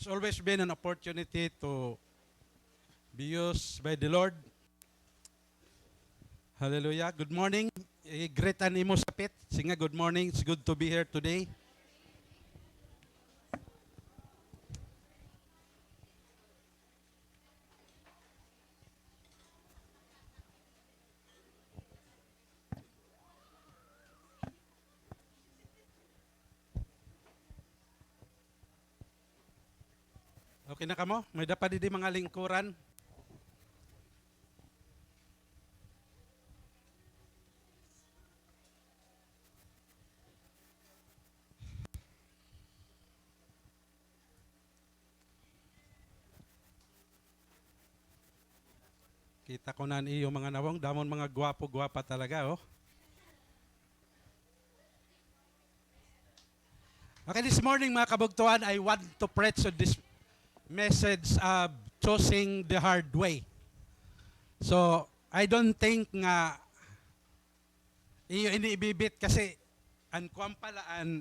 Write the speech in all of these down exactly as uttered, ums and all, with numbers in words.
It's always been an opportunity to be used by the Lord. Hallelujah. Good morning. I-greet an imo sapit. Sige, good morning. It's good to be here today. Okay na kamo? May-ada pa didi mga lingkuran. Kita ko na an iyo mga nawong, damo hin mga gwapo-gwapa talaga, oh. Okay, this morning, mga kabugtoan, I want to preach on this message of choosing the hard way. So, I don't think nga iyo ini ibibit kasi an kuan pala, an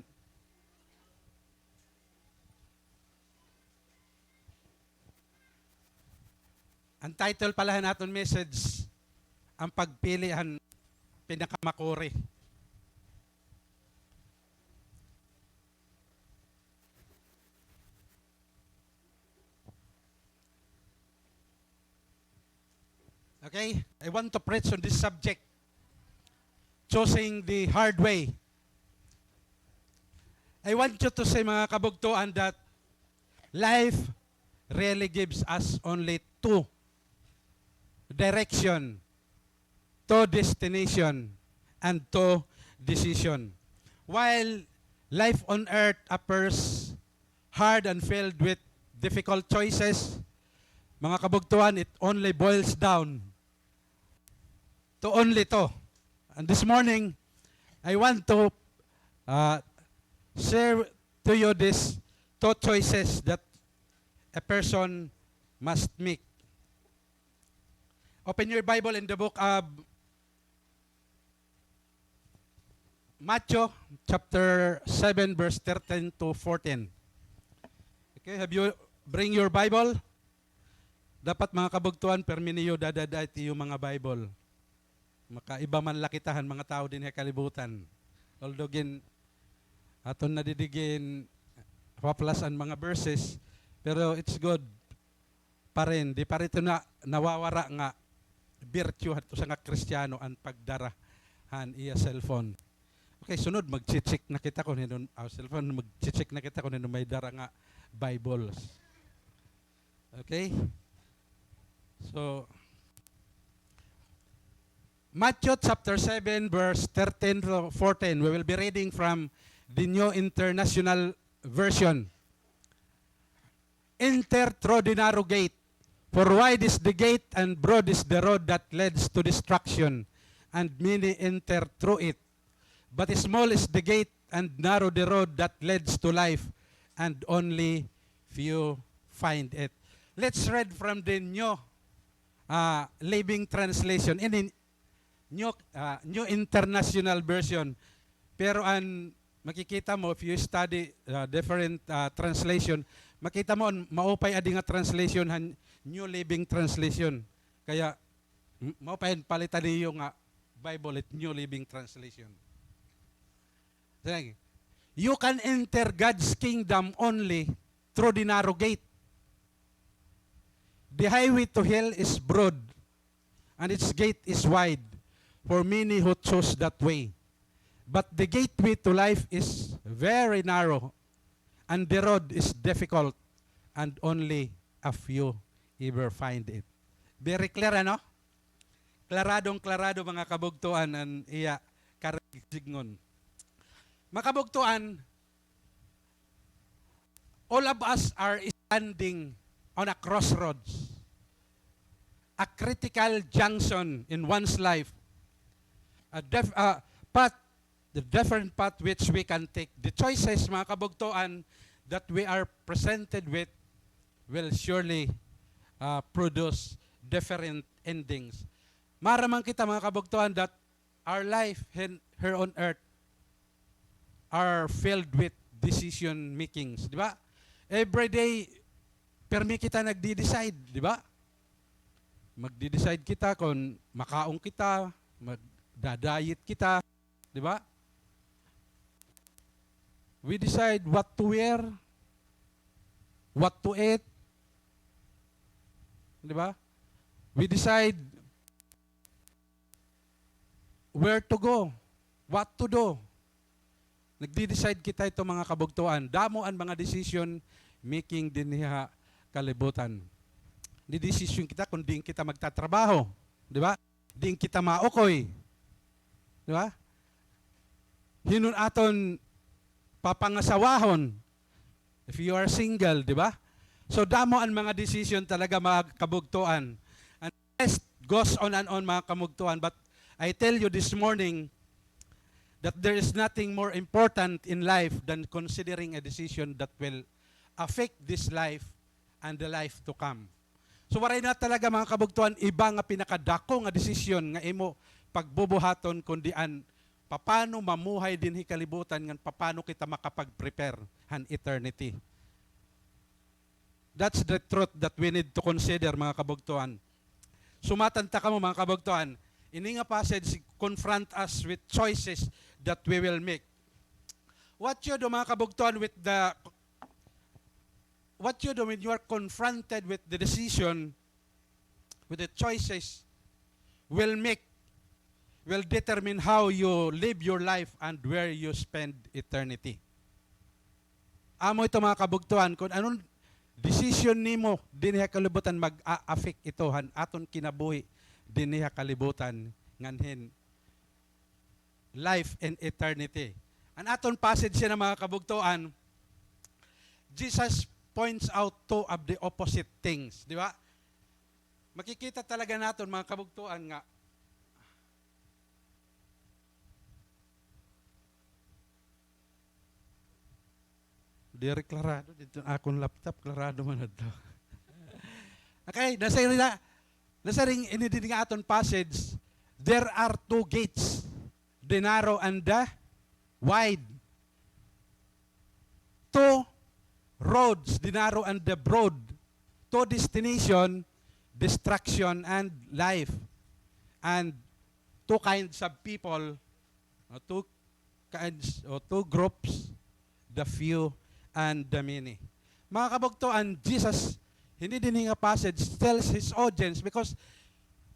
An title pala han aton message, an pagpili han pinakamakuri. Okay? I want to preach on this subject, choosing the hard way. I want you to see, mga kabugtoan, that life really gives us only two direction, two destination, and two decision. While life on earth appears hard and filled with difficult choices, mga kabugtoan, it only boils down to only two. And this morning, I want to, uh, share to you these two choices that a person must make. Open your Bible in the book of Matthew chapter seven, verse thirteen to fourteen. Okay, have you bring your Bible? Dapat, mga kabugtoan, pirmi niyo dada-, dada it iyo mga Bible. Makaiba man la kita han mga tawo dinhi ha kalibutan. Although gin-, aton na didi ginhaplas an mga verses, pero it's good pa rin. Di pa rin ito na nawawara nga virtue hadto sa nga Kristiyano an pagdara han iya cellphone. Okay, sunod, magche-check na kita kon hin-o, ah, cellphone, magche-check na kita kon hin-o may dara nga Bibles. Okay? So, Matthew chapter seven, verse thirteen to fourteen. We will be reading from the New International Version. "Enter through the narrow gate, for wide is the gate and broad is the road that leads to destruction, and many enter through it. But small is the gate and narrow the road that leads to life, and only few find it." Let's read from the New, ah, Living Translation. Ini New, ah, New International Version. Pero an makikita mo, if you study, ah, different, ah, translation, makita mo an maupay adi nga translation han New Living Translation. Kaya, M-, mao pa hin palitan niyo nga Bible, it New Living Translation. Sige. "You can enter God's kingdom only through the narrow gate. The highway to hell is broad, and its gate is wide for many who choose that way. But the gateway to life is very narrow, and the road is difficult, and only a few ever find it." Very clear, ano? Klaradong-klarado, mga kabugtoan, an iya karuyag sidngon. Mga kabugtoan, all of us are standing on a crossroads, a critical junction in one's life. A def-, uh, path, the different path which we can take. The choices, mga kabugtoan, that we are presented with will surely, uh, produce different endings. Maaram man kita, mga kabugtoan, that our life hen-, here on earth are filled with decision makings, di ba? Every day, pirmi kita nagdi-decide, di ba? Magdi-decide kita kon makaon kita, magda-diet kita, di ba? We decide what to wear, what to eat, di ba? We decide where to go, what to do. Nagdi-decide kita hito, mga kabugtoan. Damo an mga decision making dinhi ha kalibutan. Di-decision kita kon diin kita magtatrabaho, di ba? Diin kita maukoy, di ba? Hin-o an aton papangasawahon, if you are single, di ba? So, damo an mga decision talaga, mga kabugtoan. And list goes on and on, mga kabugtoan. But I tell you this morning that there is nothing more important in life than considering a decision that will affect this life and the life to come. So, waray na talaga, mga kabugtoan, iba nga pinakadako nga desisyon nga imo pagbubuhaton kundi an papano mamuhay dinhi kalibutan ngan papano kita makapag-prepare han eternity. That's the truth that we need to consider, mga kabugtoan. Sumatan ta kamo, mga kabugtoan. Ini nga passage confront us with choices that we will make. What you do, mga kabugtoan, with the, what you do when you are confronted with the decision, with the choices, will make, will determine how you live your life and where you spend eternity. Amo ito, mga kabugtoan, kon anon desisyon nimo dinhi ha kalibutan, mag-a-affect ito han aton kinabuhi dinhi ha kalibutan ngan hin life in eternity. An aton passage yana, mga kabugtoan, Jesus points out two of the opposite things, di ba? Makikita talaga naton, mga kabugtoan, nga diri klarado didto an akon laptop, klarado man adto. Okay, nasiring na, nasiring ini dinhi nga aton passage, there are two gates, the narrow and the wide. Two roads, the narrow and the broad. Two destination, destruction and life. And two kinds of people, uh, two kinds, or two groups, the few and the many. Mga kabugtoan, Jesus, hini dinhi nga passage, tells his audience, because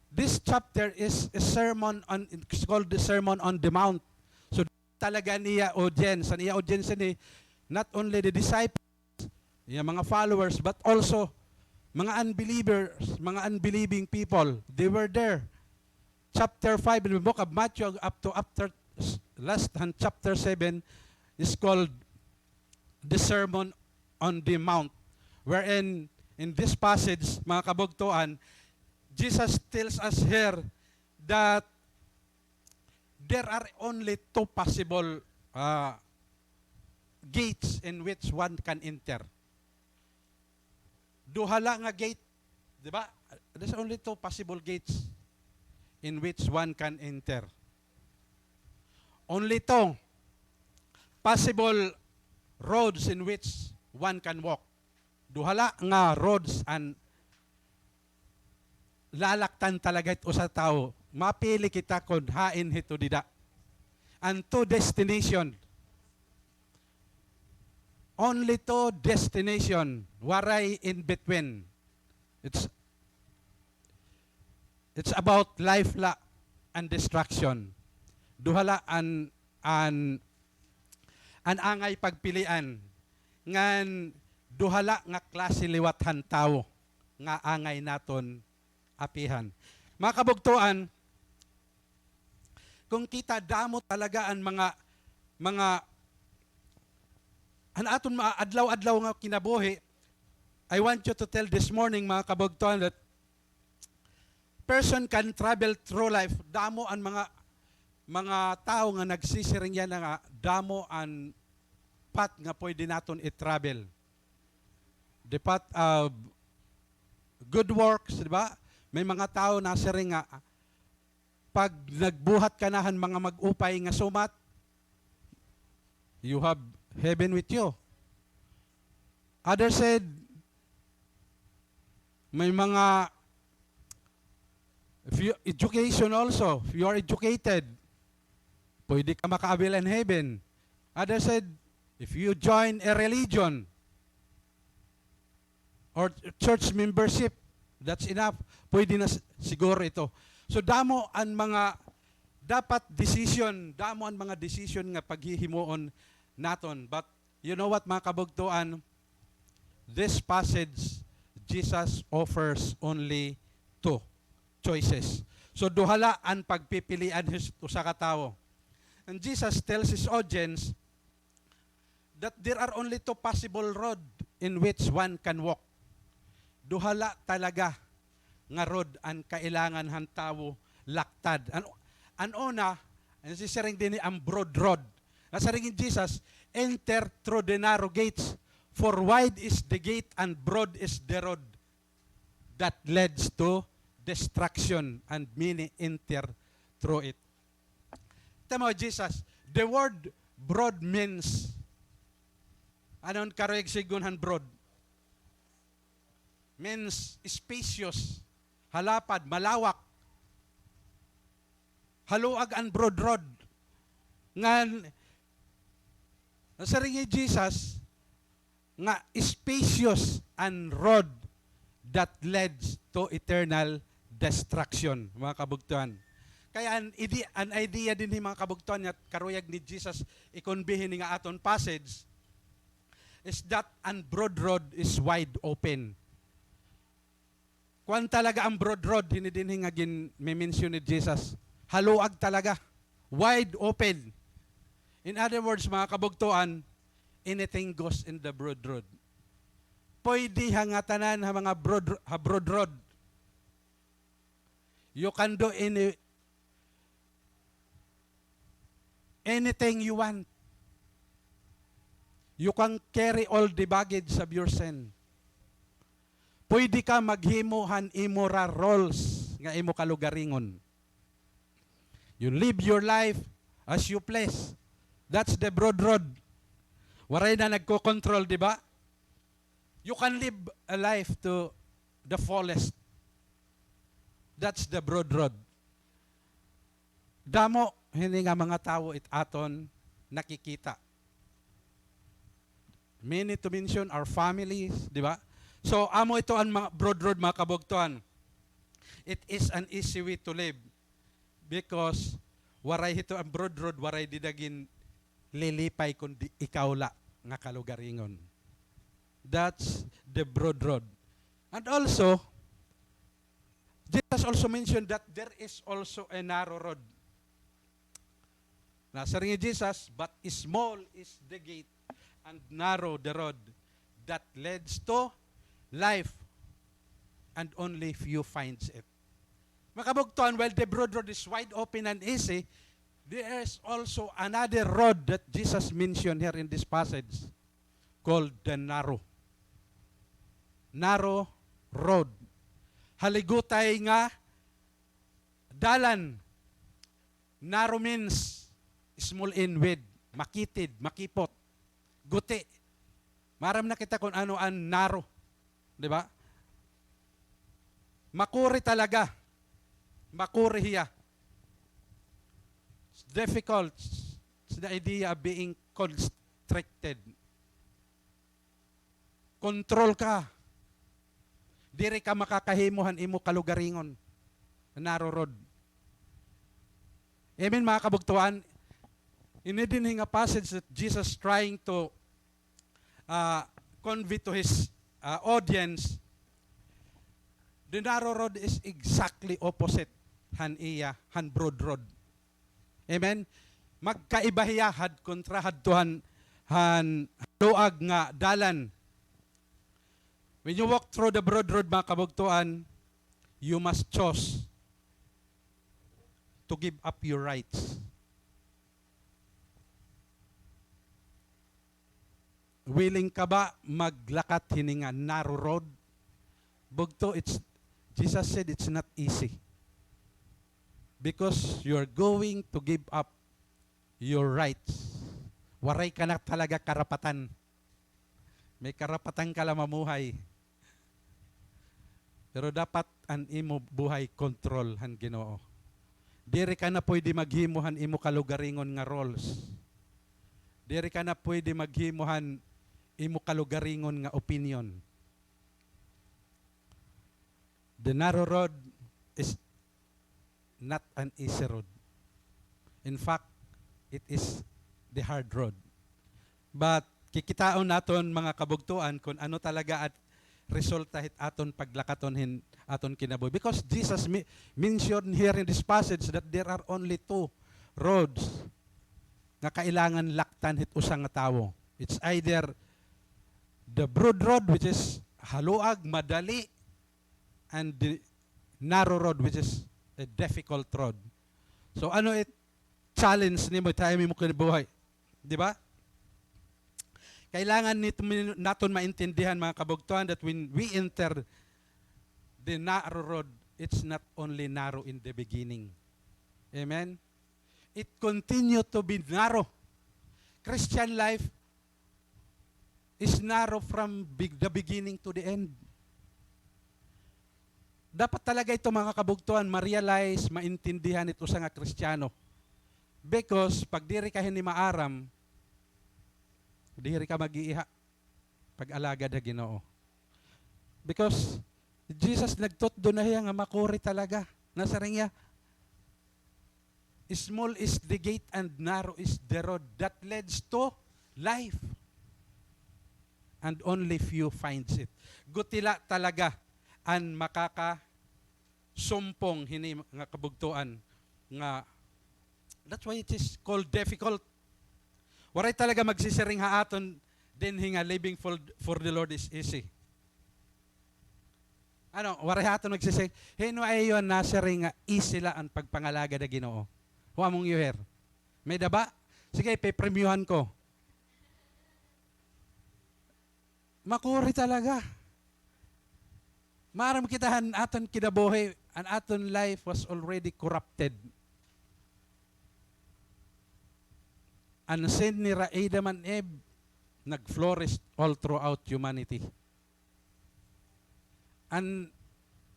this chapter is a sermon on, it's called the Sermon on the Mount. So, talaga an iya audience. An iya audience ini, not only the disciples, iya mga followers, but also mga unbelievers, mga unbelieving people. They were there. Chapter five in the book of Matthew up to after s-, last han chapter seven is called the Sermon on the Mount, wherein in this passage, mga kabugtoan, Jesus tells us here that there are only two possible, ah, gates in which one can enter. Duha la nga gate, di ba? There's only two possible gates in which one can enter. Only two possible roads in which one can walk. Duha la nga roads an lalaktan talaga it usa tawo. Mapili kita kon hain hito dida. An two destination. Only two destination. Waray in between. It's, it's about life la and destruction. Duha la an, an, an angay pagpilian. Ngan duha la nga klase liwat han tawo nga angay naton apihan. Mga kabugtoan, kon kita, damo talaga an mga, mga, an aton mga adlaw-adlaw nga kinabuhi, I want you to tell this morning, mga kabugtoan, that person can travel through life. Damo an mga, mga tawo nga nagsisiring yana nga damo an path nga pwede naton i-travel. The path of good works, di ba? May mga tawo nasiring nga, pag nagbuhat ka na han mga mag-upay nga sumat, you have heaven with you. Others said, May mga, if you, education also, if you are educated, pwede ka maka-avail in heaven. Others said, if you join a religion or church membership, that's enough. Pwede na s-, siguro ito. So, damo an mga dapat decision, damo an mga decision nga paghihimuon naton. But you know what, mga kabugtoan? This passage, Jesus offers only two choices. So, duha la an pagpipilian his usa ka tawo. And Jesus tells his audience that there are only two possible road in which one can walk. Duha la talaga nga road an kailangan han tawo laktad. An, an una, an sisiring dinhi an broad road. Nasiring hi Jesus, "Enter through the narrow gates, for wide is the gate and broad is the road that leads to destruction, and many enter through it." Tama, Jesus, the word broad means, ano an karuyag sidngon han broad? Means spacious, halapad, malawak. Haluag an broad road. Ngan, nasiring hi Jesus nga spacious an road that leads to eternal destruction, mga kabugtoan. Kaya an ide-, an idea dinhi, mga kabugtoan, nga karuyag ni Jesus i-convey hini nga aton passage is that an broad road is wide open. Kuan talaga an broad road, hini dinhi nga ginme-mention ni Jesus. Haluag talaga. Wide open. In other words, mga kabugtoan, anything goes in the broad road. Pwede ha ngatanan ha mga broad, ha broad road. You can do any, anything you want. You can carry all the baggage of your sin. Pwede ka maghimo han imo ra rules nga imo kalugaringon. You live your life as you please. That's the broad road. Waray na nagko-control, di ba? You can live a life to the fullest. That's the broad road. Damo hini nga mga tawo it aton nakikita. Many to mention our families, di ba? So, amo ito an mga broad road, mga kabugtoan. It is an easy way to live because waray hito an broad road, waray dida ginlilipay kundi ikaw la nga kalugaringon. That's the broad road. And also, Jesus also mentioned that there is also a narrow road. Nasiring hi Jesus, "But small is the gate and narrow the road that leads to life, and only few finds it." Mga kabugtoan, while the broad road is wide open and easy, there is also another road that Jesus mentioned here in this passage called the narrow. Narrow road. Haligutay nga dalan. Narrow means small in width, makitid, makipot, guti. Maaram na kita kun ano an narrow, di ba? Makuri talaga. Makuri hiya. It's difficult. It's the idea of being constricted. Control ka. Diri ka makakahimo han imo kalugaringon. Narrow road. Amen, mga kabugtoan. Ini dinhi nga passage that Jesus trying to, ah, convey to his, ah, audience, the narrow road is exactly opposite han iya, han broad road. Amen? Magkaiba hiya had kontra hadto han, han haluag nga dalan. When you walk through the broad road, mga kabugtoan, you must choose to give up your rights. Willing ka ba maglakat hini nga narrow road? Bugto, it's, Jesus said it's not easy. Because you're going to give up your rights. Waray ka na talaga karapatan. May karapatan ka la mamuhay. Pero dapat an imo buhay control han Ginoo. Diri ka na pwede maghimo han imo kalugaringon nga rules. Diri ka na pwede maghimo han imo kalugaringon nga opinion. The narrow road is not an easy road. In fact, it is the hard road. But kikitaon naton, mga kabugtoan, kon ano talaga an resulta hit aton paglakaton hin aton kinabuhi. Because Jesus mi-, mentioned here in this passage that there are only two roads nga kailangan laktan hit usa nga tawo. It's either the broad road, which is haluag, madali, and the narrow road, which is a difficult road. So, ano it challenge nimo, it ha imo kinabuhi? Di ba? Kailangan nito min-, naton maintindihan, mga kabugtoan, that when we enter the narrow road, it's not only narrow in the beginning. Amen? It continue to be narrow. Christian life is narrow from big-, the beginning to the end. Dapat talaga ito, mga kabugtoan, ma-realize, maintindihan it usa nga Kristiyano. Because pag diri ka hini maaram, diri ka mag-iiha pag-alagad ha Ginoo. Because Jesus nagtutdo na hiya nga makuri talaga. Nasiring hiya, "Small is the gate and narrow is the road that leads to life, and only few finds it." Guti la talaga an makakasumpong hini, mga kabugtoan, nga, that's why it is called difficult. Waray talaga magsisiring ha aton dinhi nga living for, for the Lord is easy. Ano, waray ha aton magsisiring, hin-o ha iyo nasiring nga easy la an pagpangalagad ha Ginoo? Who among you here? May-ada ba? Sige, pepremyuhan ko. Makuri talaga. Maaram kita han aton kinabuhi, an aton life was already corrupted. An sin nira Adam and Eve nag-flourish all throughout humanity. An,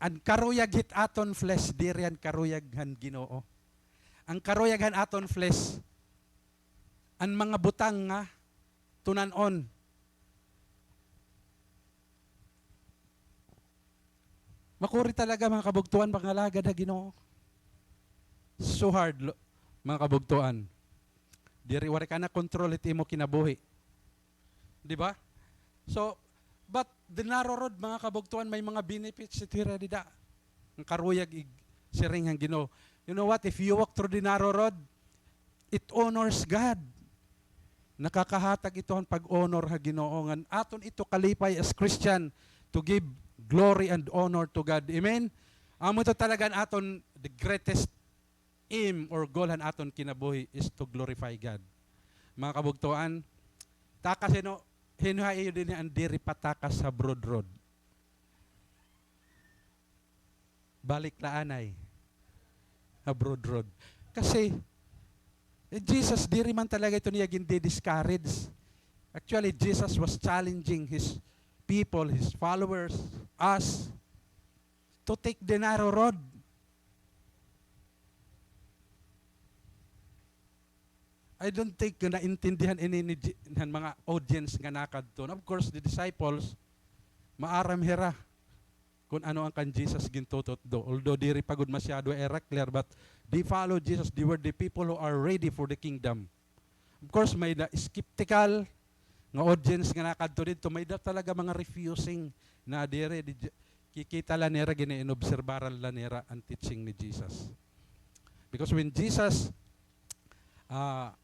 an karuyag hit aton flesh, diri an karuyag han Ginoo. An karuyag han aton flesh, an mga butang nga tunan-on. Makuri talaga, mga kabugtoan, pangalagad ha Ginoo. So hard, lo-, mga kabugtoan. Diri, waray ka na control hit imo kinabuhi. Di ba? So, but the narrow road, mga kabugtoan, may mga benefits ito hira dida. An karuyag ig-, siring han Ginoo. You know what? If you walk through the narrow road, it honors God. Nakakahatag ito han pag-honor ha Ginoo, ngan aton ito kalipay as Christian to give glory and honor to God. Amen? Amo ito talaga an aton, the greatest aim or goal han aton kinabuhi is to glorify God. Mga kabugtoan, takas hin-o, hin-o ha iyo dinhi an diri pa takas ha broad road? Balik la anay ha broad road. Kasi, eh, Jesus, diri man talaga ito niya gindi-discourage. Actually, Jesus was challenging his people, his followers, us, to take the narrow road. I don't think nga naintindihan ini ni Ji-, han mga audience nga nakadto. And of course, the disciples, maaram hira kon ano an kan Jesus gintututdo. Although diri pa gud masyado ira clear, but they follow Jesus. They were the people who are ready for the kingdom. Of course, may-ada skeptical nga audience nga nakadto didto, may-ada talaga mga refusing na diri, di, kikita la nira, gin-inobserbaran la nira an teaching ni Jesus. Because when Jesus, ah,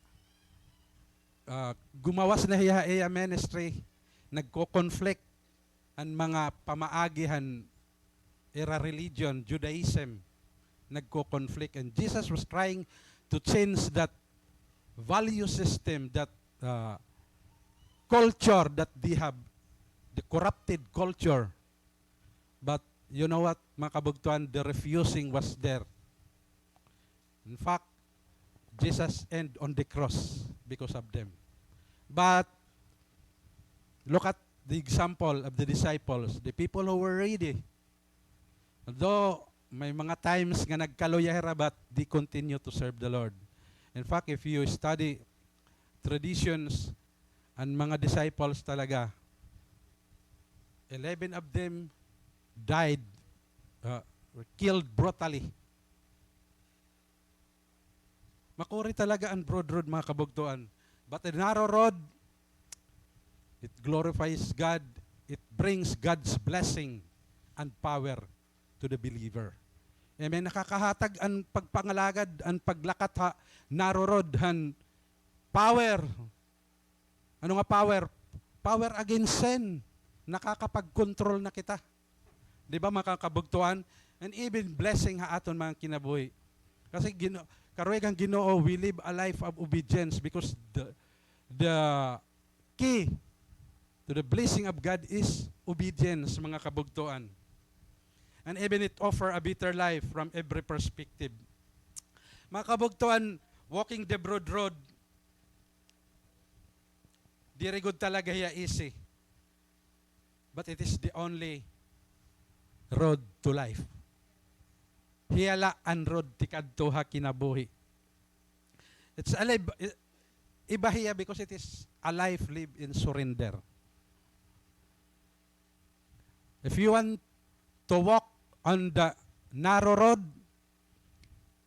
ah, gumawas na hiya ha iya ministry, nagko-conflict an mga pamaagi han ira religion, Judaism, nagko-conflict. And Jesus was trying to change that value system, that, uh, culture that they have, the corrupted culture. But you know what, mga kabugtoan, the refusing was there. In fact, Jesus end on the cross because of them. But look at the example of the disciples, the people who were ready Although, may mga times nga nagkaluya hira, but they continue to serve the Lord. In fact, if you study traditions, an mga disciples talaga, eleven of them died, uh, were killed brutally. Makuri talaga an broad road, mga kabugtuan. But the narrow road, it glorifies God, it brings God's blessing and power to the believer. Amen. Nakakahatag an pagpangalagad, an paglakat ha narrow road han power. Ano nga power? Power against sin. Nakakapag-control na kita. Di ba, mga kabugtuan? And even blessing ha aton mga kinabuhi. Kasi Gino-, karuyag han Ginoo, we live a life of obedience because the, the key to the blessing of God is obedience, mga kabugtuan. And even it offer a better life from every perspective. Mga kabugtuan, walking the broad road, diri gud talaga hiya easy. But it is the only road to life. Hiya la an road tikadto ha kinabuhi. It's a life, i-, iba hiya because it is a life live in surrender. If you want to walk on the narrow road,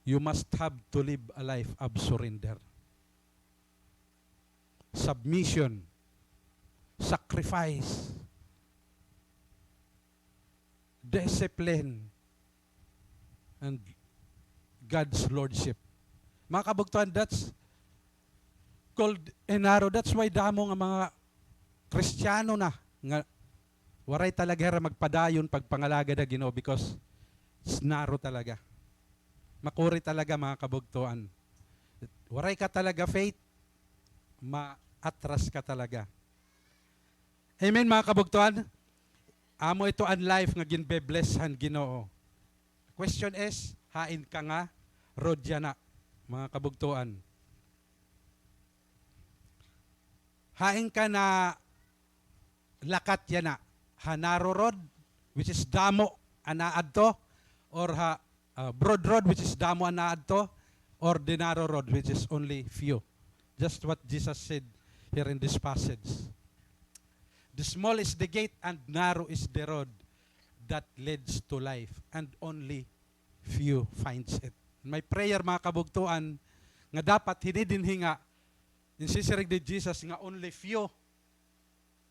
you must have to live a life of surrender. Submission, sacrifice, discipline, and God's lordship. Mga kabugtuan, that's called a narrow. That's why damo nga mga Kristiyano na nga waray talaga hira magpadayon pagpangalagad ha Ginoo because it's narrow talaga. Makuri talaga, mga kabugtuan. Waray ka talaga faith, maatras ka talaga. Amen, mga kabugtuan? Amo ito an life nga ginbe-bless han Ginoo. Question is, hain ka nga road yana, mga kabugtuan? Hain ka nalakat yana? Ha narrow road, which is damo an aadto, or ha, uh, broad road, which is damo an aadto, or the narrow road, which is only few? Just what Jesus said here in this passage. The small is the gate and narrow is the road that leads to life, and only few finds it. My prayer, mga kabugtuan, nga dapat hini dinhi nga insisiring ni Jesus nga only few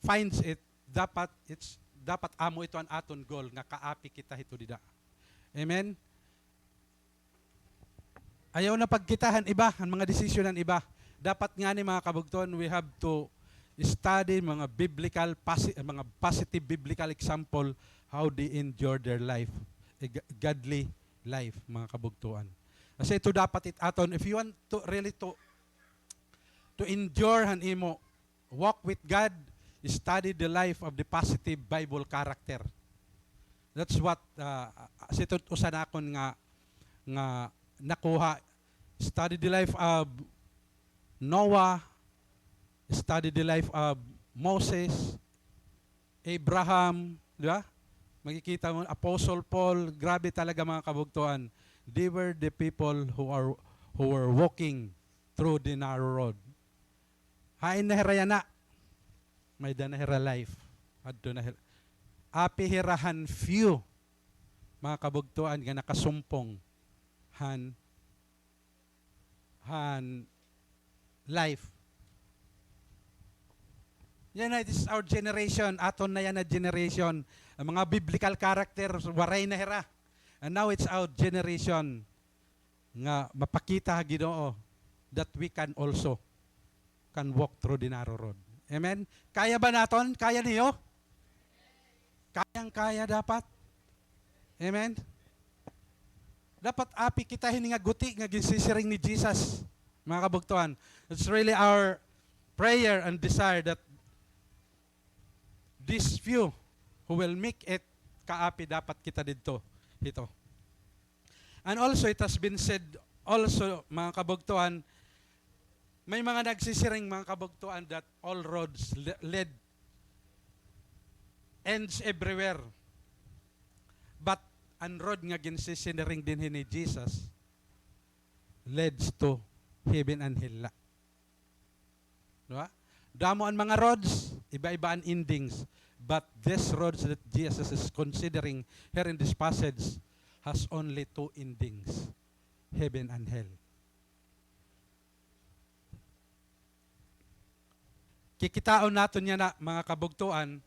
finds it, dapat it's, dapat amo ito an aton goal nga kaapi kita hito dida. Amen? Ayaw na pagkita han iba, han mga desisyon han iba. Dapat ngani, mga kabugtuan, we have to study mga biblical, posi-, mga positive biblical example how they endure their life, a g-, godly life, mga kabugtuan. Kasi ito dapat it aton, if you want to really to, to endure han imo walk with God, study the life of the positive Bible character. That's what, uh, situd usa nakon nga, nga nakuha. Study the life of Noah, study the life of Moses, Abraham, di ba? Makikita mo, Apostle Paul, grabe talaga, mga kabugtuan. They were the people who are, who were walking through the narrow road. Hain na hira yana? May-ada na hira life. Adto na hira. Api hira han few, mga kabugtuan, nga nakasumpong han, han life. Yana, it is our generation. Aton na yana generation. An mga biblical characters, waray na hira. And now it's our generation nga mapakita ha Ginoo that we can also can walk through the narrow road. Amen? Kaya ba naton? Kaya niyo? Kayang-kaya dapat. Amen? Dapat api kita hini nga guti nga ginsisiring ni Jesus, mga kabugtuan. It's really our prayer and desire that these few who will make it, kaapi dapat kita didto, hito. And also, it has been said also, mga kabugtuan, may mga nagsisiring, mga kabugtuan, that all roads le-, lead, ends everywhere. But An road nga ginsisiring dinhi ni Jesus leads to heaven and hell la. Di ba? Damo an mga roads, iba-iba an endings. But this roads that Jesus is considering here in this passage has only two endings, heaven and hell. Kikitaon naton yana, mga kabugtoan,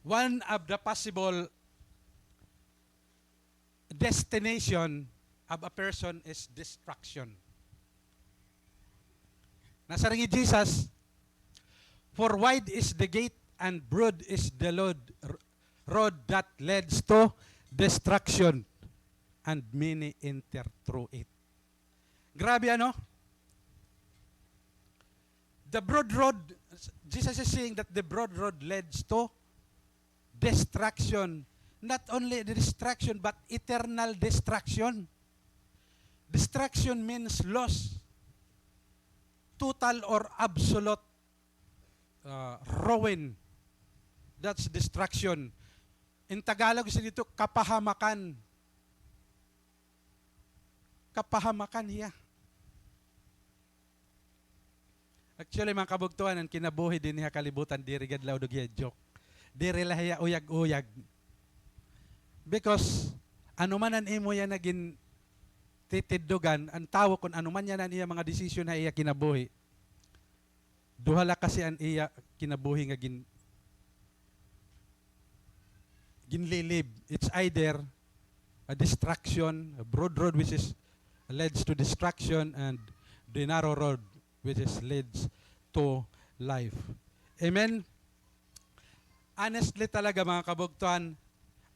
one of the possible destination of a person is destruction. Nasiring hi Jesus, "For wide is the gate and broad is the road, road that leads to destruction, and many enter through it." Grabe, ano? The broad road, Jesus is saying that the broad road leads to destruction. Not only the destruction, but eternal destruction. Destruction means loss. Total or absolute, uh, ruin. That's destruction. In Tagalog, siring didto, kapahamakan. Kapahamakan hiya. Actually, mga kabugtoan, an kinabuhi dinhi ha kalibutan, diri gad la udog hiya joke. Diri la hiya uyag-uyag. Because, ano man an imo yana gintitiddogan, an tawo, kun ano man yana an iya mga desisyon ha iya kinabuhi, duha la kasi an iya kinabuhi nga gin-, ginlilib. It's either a destruction, a broad road which is, leads to destruction, and the narrow road which is leads to life. Amen? Honestly talaga, mga kabugtoan,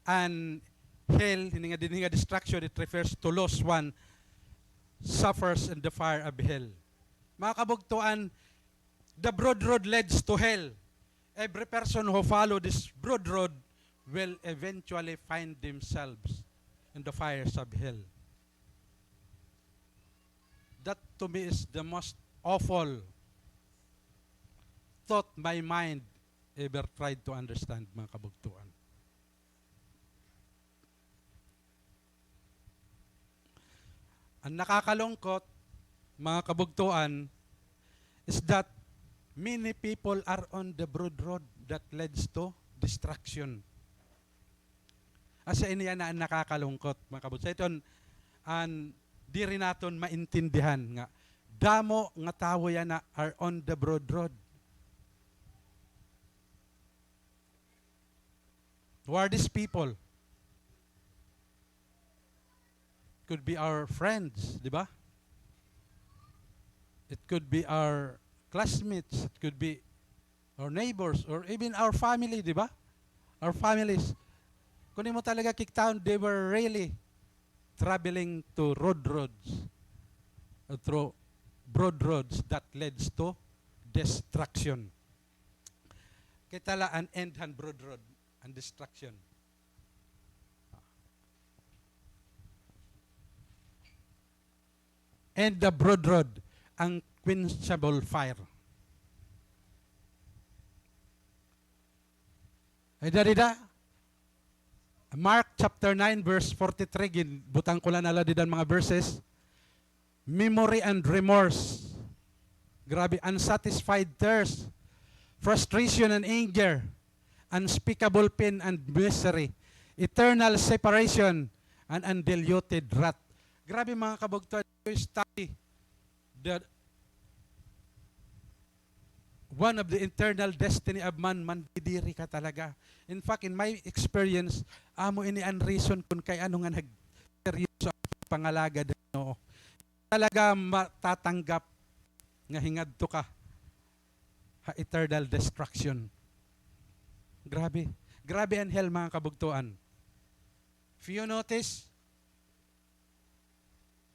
an hell, hini nga, dinhi nga destruction, it refers to lost one suffers in the fire of hell. Mga kabugtoan, the broad road leads to hell. Every person who follow this broad road will eventually find themselves in the fires of hell. That to me is the most awful thought my mind ever tried to understand, mga kabugtoan. An nakakalungkot, mga kabugtoan, is that many people are on the broad road that leads to destruction. Asya ini yana an nakakalungkot, mga kabugtoan. Iton an diri naton maintindihan nga damo nga tawo yana are on the broad road. Who are these people? Could be our friends, di ba? It could be our classmates, it could be our neighbors, or even our family, di ba? Our families. Kun imo talaga kikitaon, they were really traveling to road roads, uh, through broad roads that leads to destruction. Kita la an end han broad road, an destruction. And the broad road, unquenchable fire. Ay, dida, dida. Mark chapter nine, verse forty-three, ginbutang ko la na la dida an mga verses. Memory and remorse. Grabe, unsatisfied thirst, frustration and anger, unspeakable pain and misery, eternal separation, and undiluted wrath. Grabe, mga kabugtoan, you study the one of the eternal destiny of man, mandidiri ka talaga. In fact, in my experience, amo ini an reason kun kay ano nga nagseryoso ako pangalagad han Ginoo. Talaga matatanggap nga hingadto ka ha eternal destruction. Grabe. Grabe an hell, mga kabugtoan. If you notice,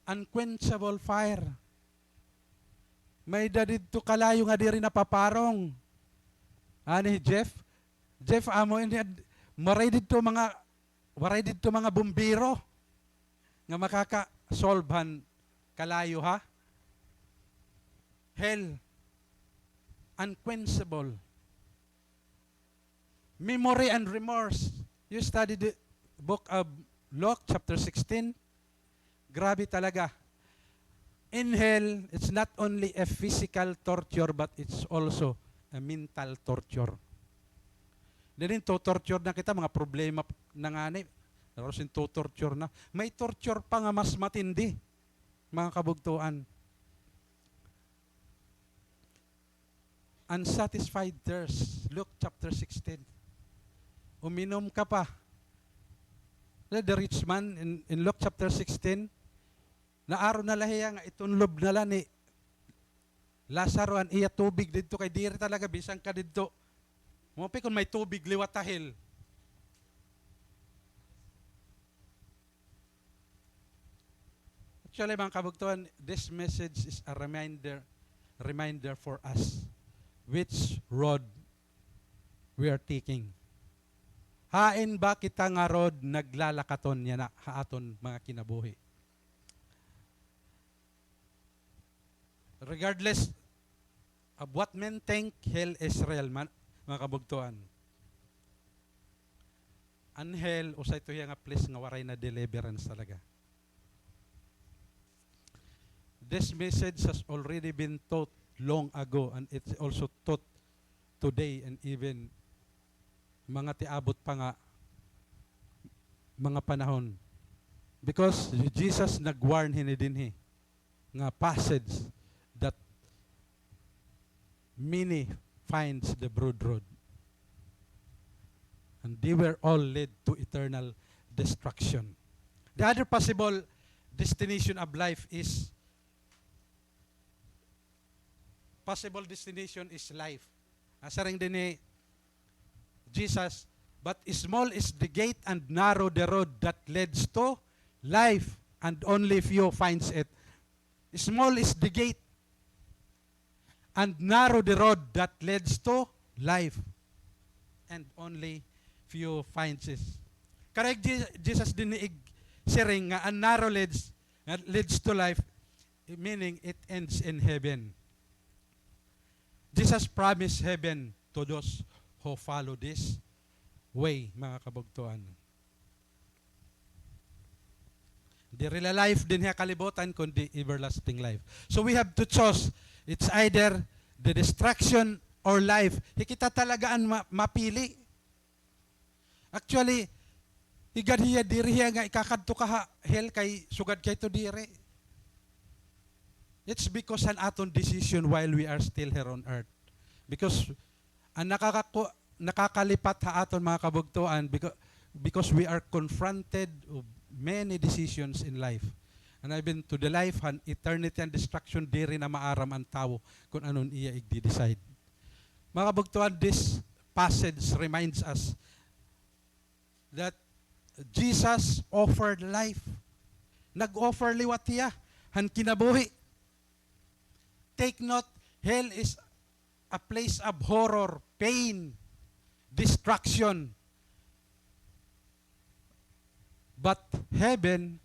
unquenchable fire. May-ada didto kalayo nga diri napaparong. Ani, Jeff? Jeff, amo ini ad-, waray didto mga, waray didto mga bumbero nga makaka-solve han kalayo, ha? Hell, unquenchable. Memory and remorse. You study the book of Luke chapter sixteen. Grabe talaga. In hell, it's not only a physical torture, but it's also a mental torture. Diri to-torture na kita, mga problema na ngani, tapos in to-torture na. May torture pa nga mas matindi, mga kabugtoan. Unsatisfied thirst. Luke chapter sixteen. Uminom ka pa. The, the rich man in, in Luke chapter sixteen, naaro na la hiya nga itunlob na la ni Lazaro an iya tubig didto kay diri talaga bisan ka didto. Maupay kon may tubig liwat ha hell. Actually, mga kabugtoan, this message is a reminder, reminder for us which road we are taking. Hain ba kita nga road naglalakaton yana ha aton mga kinabuhi? Regardless of what men think, hell is real, man, mga kabugtoan. An hell, usa ito hiya nga place nga waray na deliverance talaga. This message has already been taught long ago, and it's also taught today and even mga tiabot pa nga mga panahon. Because Jesus nag-warn hini dinhi nga passage that many finds the broad road. And they were all led to eternal destruction. The other possible destination of life is, possible destination is life. Nasiring dinhi Jesus, "But small is the gate and narrow the road that leads to life, and only few finds it." Small is the gate and narrow the road that leads to life, and only few finds it. Karuyag Je-, Jesus dinhi igsiring nga an narrow leads, nga leads to life, meaning it ends in heaven. Jesus promised heaven to those who follow this way, mga kabugtoan. Diri la life dinhi ha kalibutan, kundi everlasting life. So we have to choose. It's either the destruction or life. Hi kita talaga an ma-, mapili. Actually, igad hiya diri hiya nga ikakadto ka ha hell kay sugad kay to diri. It's because an aton decision while we are still here on earth. Because an nakakaku-, nakakalipat ha aton mga kabugtoan, beca-, because we are confronted of many decisions in life. And even to the life han eternity and destruction, diri na maaram an tawo kon ano an iya igde-decide. Mga kabugtoan, this passage reminds us that Jesus offered life. Nag-offer liwat hiya han kinabuhi. Take note, hell is a place of horror, pain, destruction. But heaven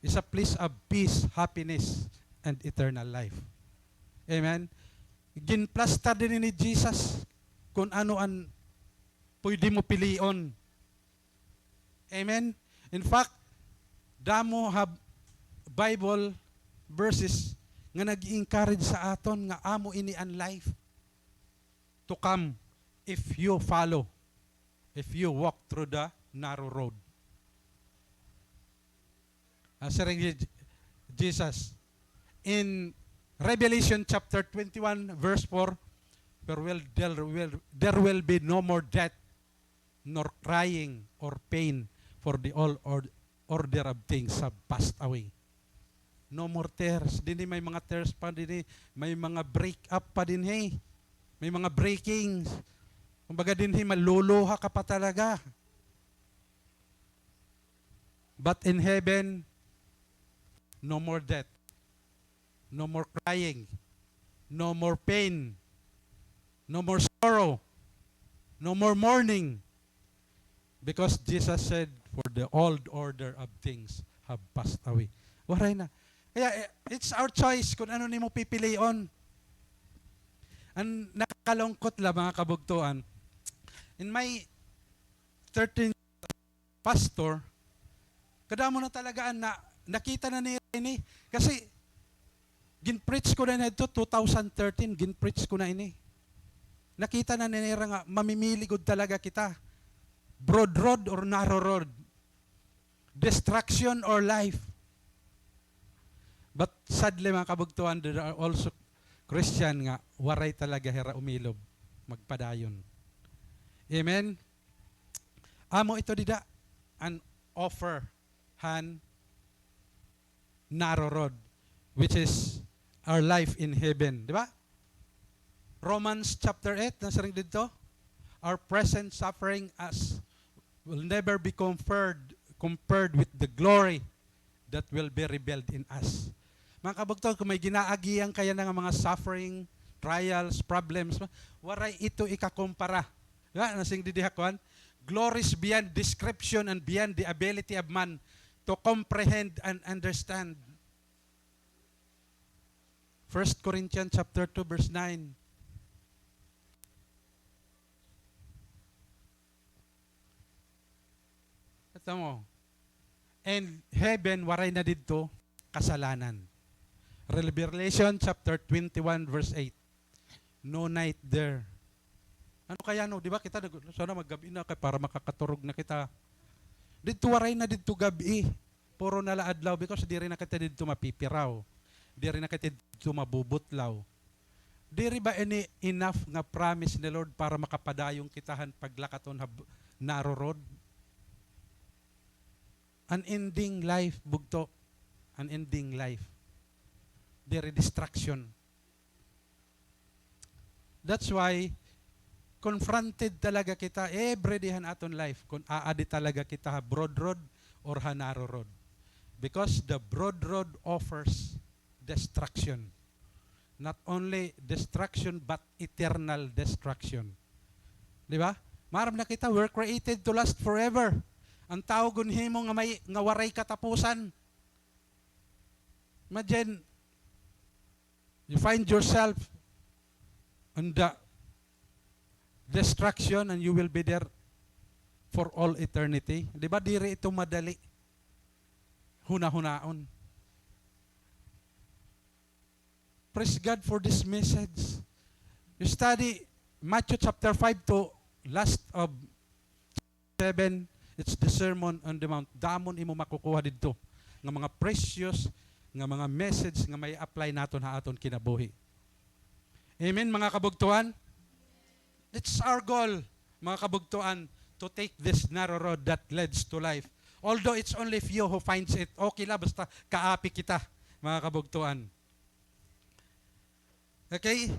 is a place of peace, happiness, and eternal life. Amen? Ginplastar dinhi ni Jesus kon ano an pwede mo pilion. Amen? In fact, damo ha Bible verses nga nag-encourage sa aton nga amo ini an life to come if you follow, if you walk through the narrow road. Nasiring ni Je-, Jesus in Revelation chapter twenty-one, verse four, "There will, there will, there will be no more death, nor crying, or pain, for the old or-, order of things have passed away." No more tears. Dinhi may mga tears pa dinhi. May mga break up pa dinhi. May mga breakings. Kumbaga dinhi, maluluha ka pa talaga. But in heaven, no more death, no more crying, no more pain, no more sorrow, no more mourning. Because Jesus said, "For the old order of things have passed away." Waray na. Kaya, eh, it's our choice kung ano nimo pipilion. An nakakalungkot la, mga kabugtoan, in my thirteen pastor, kadamo na talaga an na, nakita na nira ini. Kasi, gin-preach ko na ini hadto, two thousand thirteen, gin-preach ko na ini. Nakita na nira nga mamimili gud talaga kita. Broad road or narrow road. Destruction or life. But sadly, mga kabugtoan, there are also Christian nga waray talaga hira umilob magpadayon. Amen? Amo ito dida, an offer han narrow road, which is our life in heaven. Di ba? Romans chapter eight, nasiring didto, "Our present suffering as will never be compared, compared with the glory that will be revealed in us." Mga kabugtoan, kung may ginaagian ka yana nga mga suffering, trials, problems, waray ito ikakumpara. Di ba? Nasiring didi ha kuan, "Glories beyond description and beyond the ability of man to comprehend and understand." First Corinthians chapter two, verse nine. Kita mo? And heaven, waray na didto kasalanan. Revelation chapter twenty-one, verse eight. "No night there." Ano kaya, no? Di ba kita nag-, sana maggab-i na kay para makakaturog na kita. Didto waray na didto gab-i. Puro na la adlaw because diri na kita didto mapipiraw. Diri na kita didto mabubutlaw. Diri ba ini enough nga promise ni Lord para makapadayon kita han paglakaton ha b-, narrow road? Unending life, bugto. Unending life. Diri destruction. That's why, confronted talaga kita every day han aton life kon aadi talaga kita ha broad road or ha narrow road. Because the broad road offers destruction. Not only destruction, but eternal destruction. Di ba? Maaram na kita, we're created to last forever. An tawo ginhimo nga may, nga waray katapusan. Imagine, you find yourself in the destruction and you will be there for all eternity. Di ba, diri ito madali hunahunaon. Praise God for this message. You study Matthew chapter five to last of seven, it's the Sermon on the Mount. Damo an imo makukuha didto nga mga precious nga mga message nga may apply naton ha aton kinabuhi. Amen, mga kabugtoan? It's our goal, mga kabugtoan, to take this narrow road that leads to life. Although it's only few who finds it, okay la, basta kaapi kita, mga kabugtoan. Okay?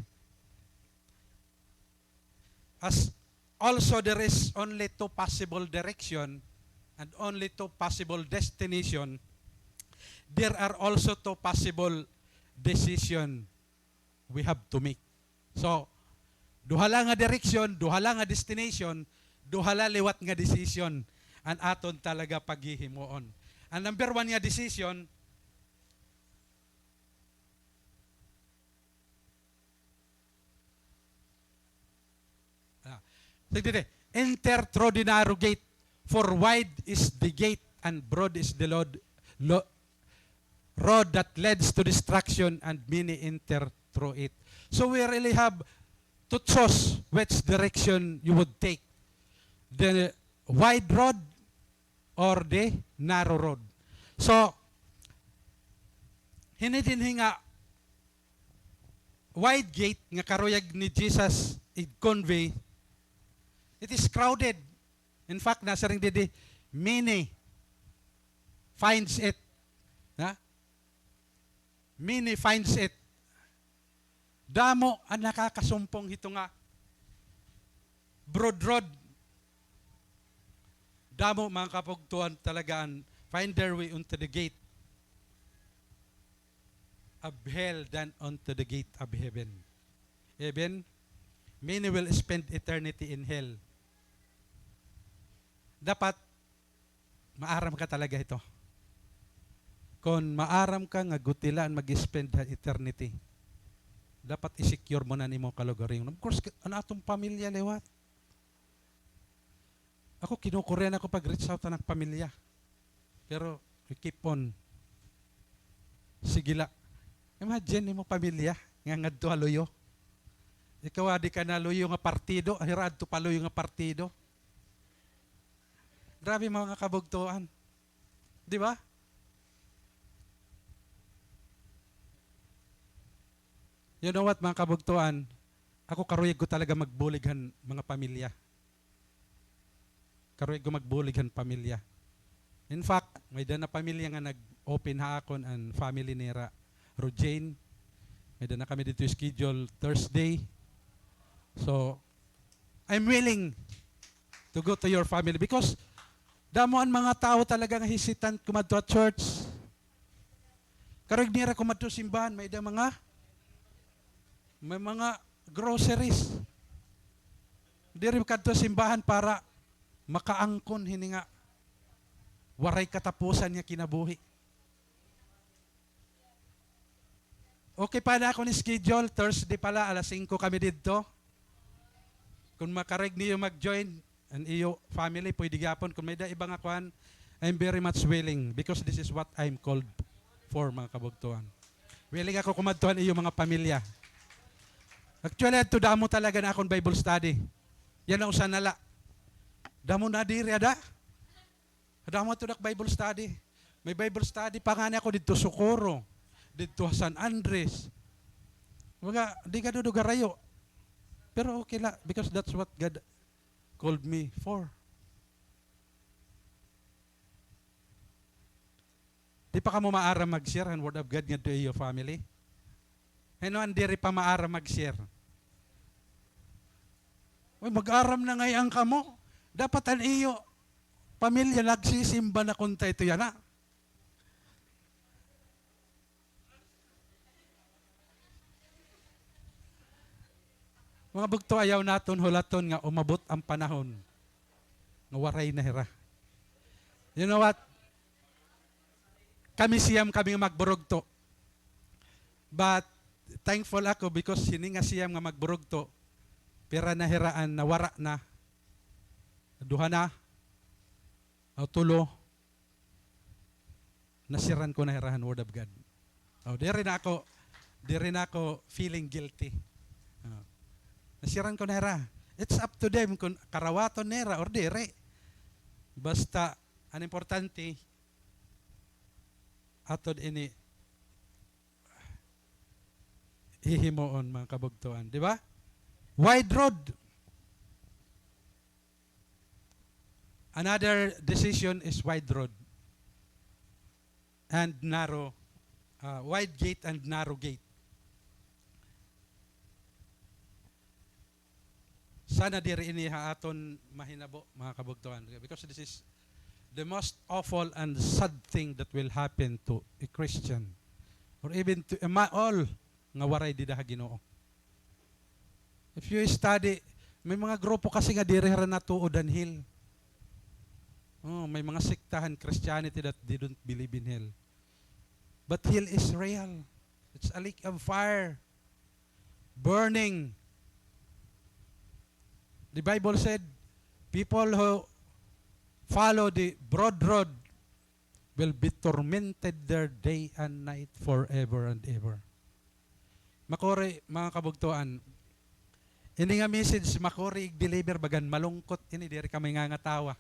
As also there is only two possible direction and only two possible destination, there are also two possible decision we have to make. So, duha la nga direksyon, duha la nga destination, duha la liwat nga decision an aton talaga paghihimuon. An number one nga decision, ah, sige, sige. "Enter through the narrow gate, for wide is the gate and broad is the road, lo-, road that leads to destruction, and many enter through it." So we really have to choose which direction you would take. The wide road or the narrow road. So, hini dinhi nga wide gate nga karuyag ni Jesus i-convey, it is crowded. In fact, nasiring didi, many finds it. Ha? Many finds it. Damo an nakakasumpong hito nga broad road. Damo, mga kabugtoan, talaga an find their way unto the gate of hell than unto the gate of heaven. Even many will spend eternity in hell. Dapat maaram ka talaga hito. Kon maaram ka nga guti la an mag-spend ha eternity, dapat i-secure mo na an imo kalugaringon. Of course, an aton pamilya liwat. Ako, kinukurian ako pag-reach out han ak pamilya. Pero, we keep on. Sige la. Imagine imo pamilya, nga ngadto ha luyo. Ikaw, adi ka na luyo nga partido, hira adto pa luyo nga partido. Grabe, mga kabugtoan. Di ba? You know what, mga kabugtoan? Ako, karuyag ko talaga magbulig han mga pamilya. Karuyag ko magbulig han pamilya. In fact, may-ada na pamilya nga nag-open ha akon, an family nira Rojane. May-ada na kami didto schedule Thursday. So, I'm willing to go to your family because damo an mga tawo talaga nga hesitant kumadto ha church. Karuyag nira kumadto simbahan, may-ada mga, may mga groceries. Diri kadto simbahan para makaangkon hini nga waray katapusan nga kinabuhi. Okay pa an akon schedule, Thursday pala, alas singko kami didto. Kon makaruyag niyo mag-join, an iyo family, pwede gihapon. Kon may-ada iba nga kuan, I'm very much willing because this is what I'm called for, mga kabugtoan. Willing ako kumadto han iyo mga pamilya. Actually, adto damo talaga an akon Bible study. Yana usa na la. Damo na diri, ada? Damo adto nak Bible study. May Bible study pa ngani ako didto Socorro, didto ha San Andres. Baga, di ka dudugarayo. Pero okay la, because that's what God called me for. Di pa kamo maaram mag-share han Word of God ngadto iyo family? Hin-o an diri pa maaram mag-share? Uy, mag-aram na ngay-an kamo. Dapat an iyo pamilya nagsisimba na kunta ito yana. Mga bugto, ayaw naton hulaton nga umabot an panahon nga waray na hira. You know what? Kami siyam kami nga magburugto. But thankful ako because hini nga siyam nga magburugto, pira na hira an nawara na. Duha na. O, tulo. Nasiran ko na hira han Word of God. O, diri na ako, diri na ako feeling guilty. O. Nasiran ko na hira. It's up to them kon karawaton nira or diri. Basta, an importante, aton ini hihimuon, mga kabugtoan. Di ba? Wide road. Another decision is wide road and narrow, ah, wide gate and narrow gate. Sana diri ini ha aton mahinabo, mga kabugtoan, because this is the most awful and sad thing that will happen to a Christian or even to a ma-, all nga waray dida ha Ginoo. If you study, may mga grupo kasi nga diri hira natuod han hell. O, may mga sekta han Christianity that they don't believe in hell. But hell is real. It's a lake of fire, burning. The Bible said, people who follow the broad road will be tormented there day and night forever and ever. Makuri, mga kabugtoan, ini nga message, makuri ig-deliver, bagan malungkot ini, diri kami ngangatawa.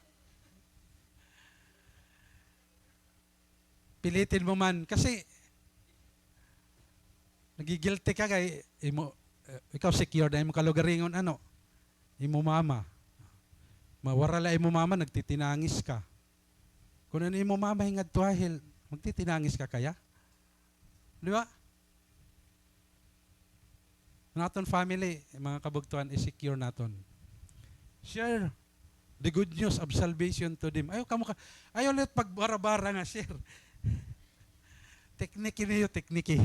Pilitin mo man, kasi nagi-guilty ka kay imo, eh, ikaw secure na imo kalugaringon, ano, imo mama. Mawara la imo mama, nagtitinangis ka. Kon an imo mama hingadto ha hell, magtitinangis ka kaya? Di ba? An aton family, mga kabugtoan, i-secure naton. Share the good news of salvation to them. Ayaw kamo ka, ayaw la it pagbara-bara nga share. Tekniki niyo, tekniki.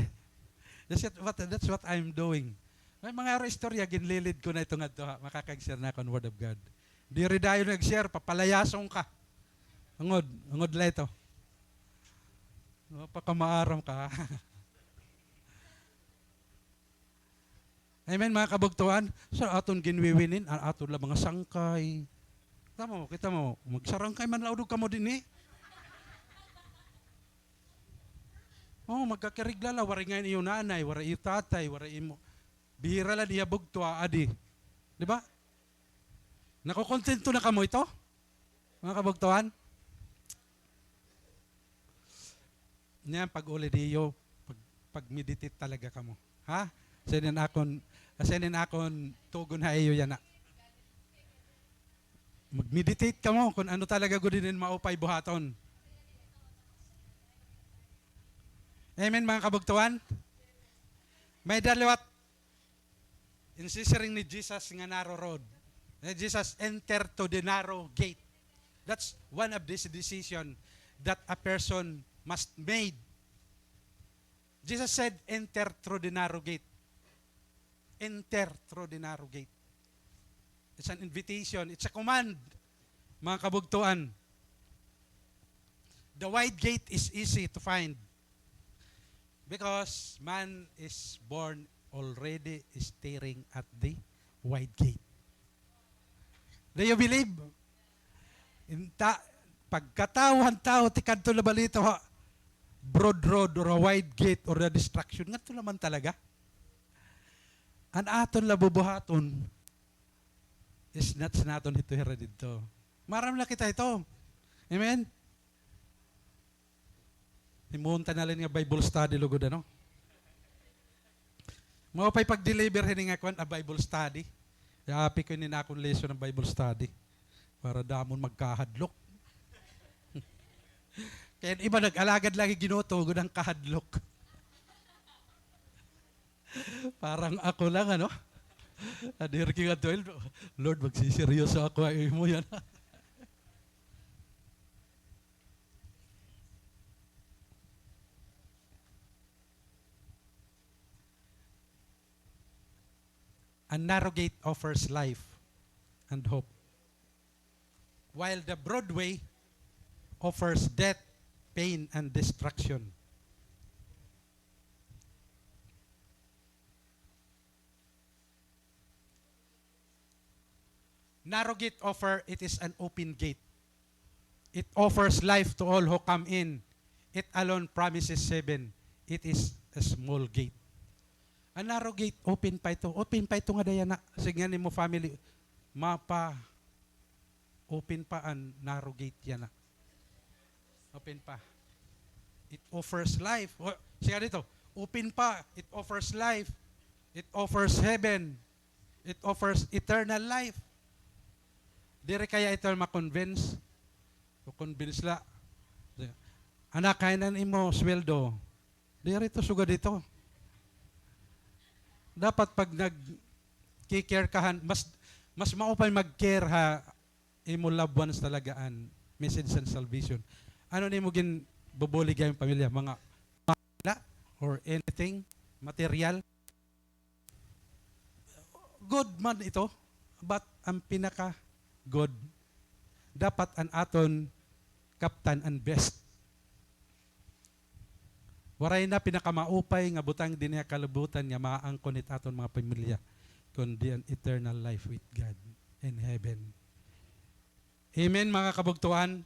That's it, what, that's what I'm doing. May mga istorya, ginlilid ko na ito ngadto ha, makakag-share na ako hin Word of God. Diri dayon nag-share, papalayason ka. Hangod, hangod la ito. Mapakamaaram ka. Amen, mga kabugtoan. Sa aton ginwiwinin, an aton la mga sangkay. Kita mo, kita mo, magsarangkay man laudog kamo dinhi. Oh, magkakirigla la, waray ngay-an iyo nanay, waray iyo tatay, waray imo. Bihira la niya bugto, ah, adi. Di ba? Nakukontento na kamo ito? Mga kabugtoan? Niyan, pag-uli niyo, pag, pag-meditate talaga kamo. Ha? Siring akon, siring akon tugon ha iyo yana. Mag-meditate kamo kon ano talaga gud inin maupay buhaton. Amen, mga kabugtoan? May-ada liwat Insisiring ni Jesus nga narrow road. Eh, Jesus, "Enter to the narrow gate." That's one of these decision that a person must made. Jesus said, "Enter through the narrow gate." Enter through the narrow gate. It's an invitation. It's a command. Mga kabugtoan, the wide gate is easy to find because man is born already staring at the wide gate. Do you believe? Inta, pagkatawo han tawo, tikadto la ba dito ha broad road or a wide gate or a destruction. Ngadto la man talaga. An aton la bubuhaton, snatch naton hito hira didto. Maaram na kita hito. Amen? Himuon ta na la ini nga Bible study lugod, ano? Maupay pag-deliver hini nga kuan, a Bible study. Iaapi ko ini nga akon lesson nga Bible study. Para damo an magkahadlok. Kay an iba nag-alagad la hin Ginoo, tuod an kahadlok. Parang ako lang, ano? Adiri ko ngadto, Lord, magsiseryoso ako ha imo yana. A narrow gate offers life and hope, while the broad way offers death, pain, and destruction. Narrow gate offer, it is an open gate. It offers life to all who come in. It alone promises heaven. It is a small gate. An narrow gate, open pa ito. Open pa ito ngada yana. Sige nga nimo family, mapa-open pa an narrow gate yana. Open pa. It offers life. O, siya dito, open pa. It offers life. It offers heaven. It offers eternal life. Diri kaya ito ma-convince? O convince la. Anak, hain an imo sweldo? Diri ito sugad ito. Dapat pag nag-care ka han, mas, mas maupay mag-care ha imo loved ones talaga an message han salvation. Ano nimo ginbubulig ha imo pamilya? Mga, mga or anything, material? Good man ito, but an pinaka-good, dapat an aton kaptan an best. Waray na pinakamaupay nga butang dinhi ha kalibutan nga maaangkon hit aton mga pamilya, kundi an eternal life with God in heaven. Amen, mga kabugtoan?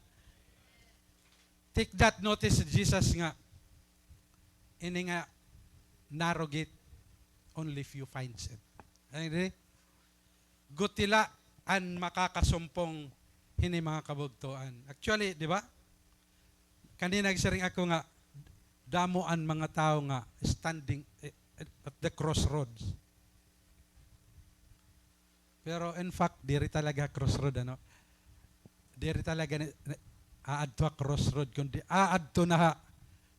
Take that notice, Jesus, nga ini nga narrow gate, only few finds it. Ano ini? Guti la an makakasumpong hini, mga kabugtoan. Actually, di ba? Kanina nagsiring ako nga damo an mga tawo nga standing, eh, at the crossroads. Pero in fact, diri talaga crossroad, ano? Diri talaga ni, ni, aadto ha crossroad, kundi aadto na ha,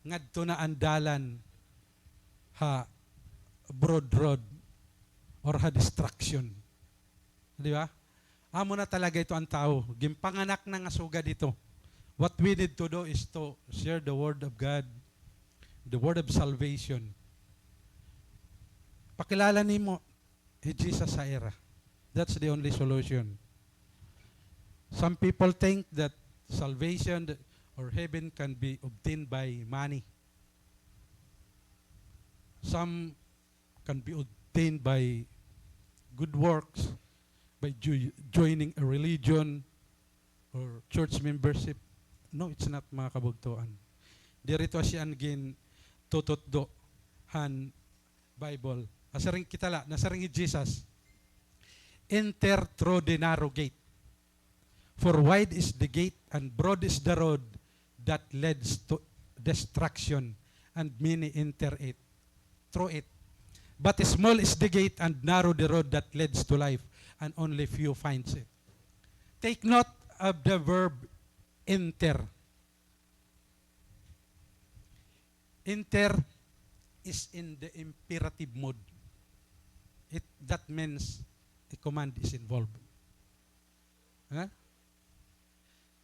ngadto na an dalan ha broad road or ha destruction. Di ba? Amo na talaga ito an tawo. Ginpanganak na nga sugad ito. What we need to do is to share the word of God, the word of salvation. Pakilala nimo hi Jesus ha ira. That's the only solution. Some people think that salvation or heaven can be obtained by money. Some can be obtained by good works, by jo-, joining a religion. or church membership. No, it's not, mga kabugtoan. Diri ito asya an gintututdo han Bible. Nasiring kita la, nasiring hi Jesus, "Enter through the narrow gate. For wide is the gate and broad is the road that leads to destruction, and many enter it, through it. But small is the gate and narrow the road that leads to life, and only few finds it." Take note of the verb enter. Enter is in the imperative mode. It, that means a command is involved. Ha?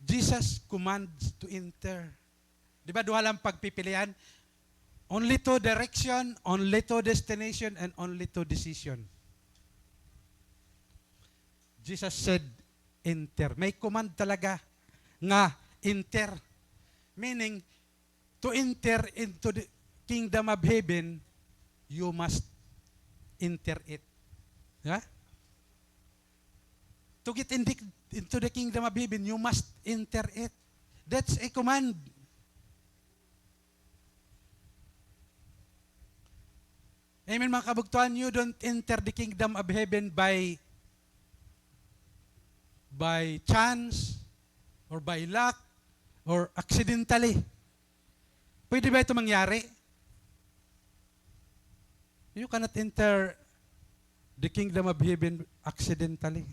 Jesus commands to enter. Di ba, duha lang pagpipilian? Only two direction, only two destination, and only two decision. Jesus said, "Enter." May command talaga nga enter. Meaning, to enter into the kingdom of heaven, you must enter it. Ha? To get in the, into the kingdom of heaven, you must enter it. That's a command. Amen, mga kabugtoan, you don't enter the kingdom of heaven by, by chance or by luck or accidentally. Pwede ba ito mangyari? You cannot enter the kingdom of heaven accidentally.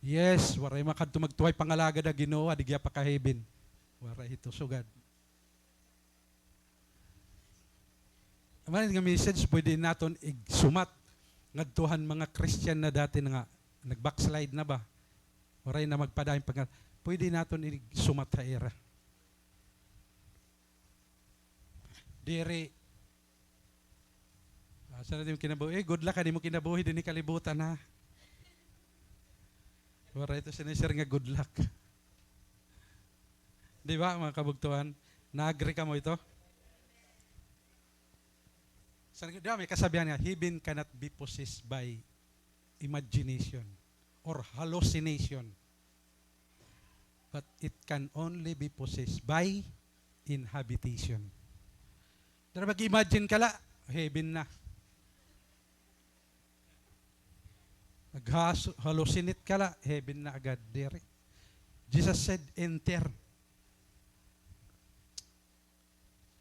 Yes, waray makadto magtuhay pangalagad ha Ginoo, adi gihap ha heaven. Waray ito sugad. Amo ini nga message, pwede naton igsumat ngadto han mga Christian na dati na nga nag-backslide na ba? Waray na magpadayon pangal-, pwede naton igsumat ha ira. Diri. Asa na it im kinabuhi? Eh, good luck an imo kinabuhi dinhi kalibutan, ha? Waray ito sinisiring nga good luck. Di ba, mga kabugtoan? Na-agree kamo ito? Sa, di ba, may kasabihan nga, "Heaven cannot be possessed by imagination or hallucination, but it can only be possessed by inhabitation." Pero mag-imagine ka la, heaven na. Nag-hallucinate ka la, heaven na agad diri. Jesus said, "Enter."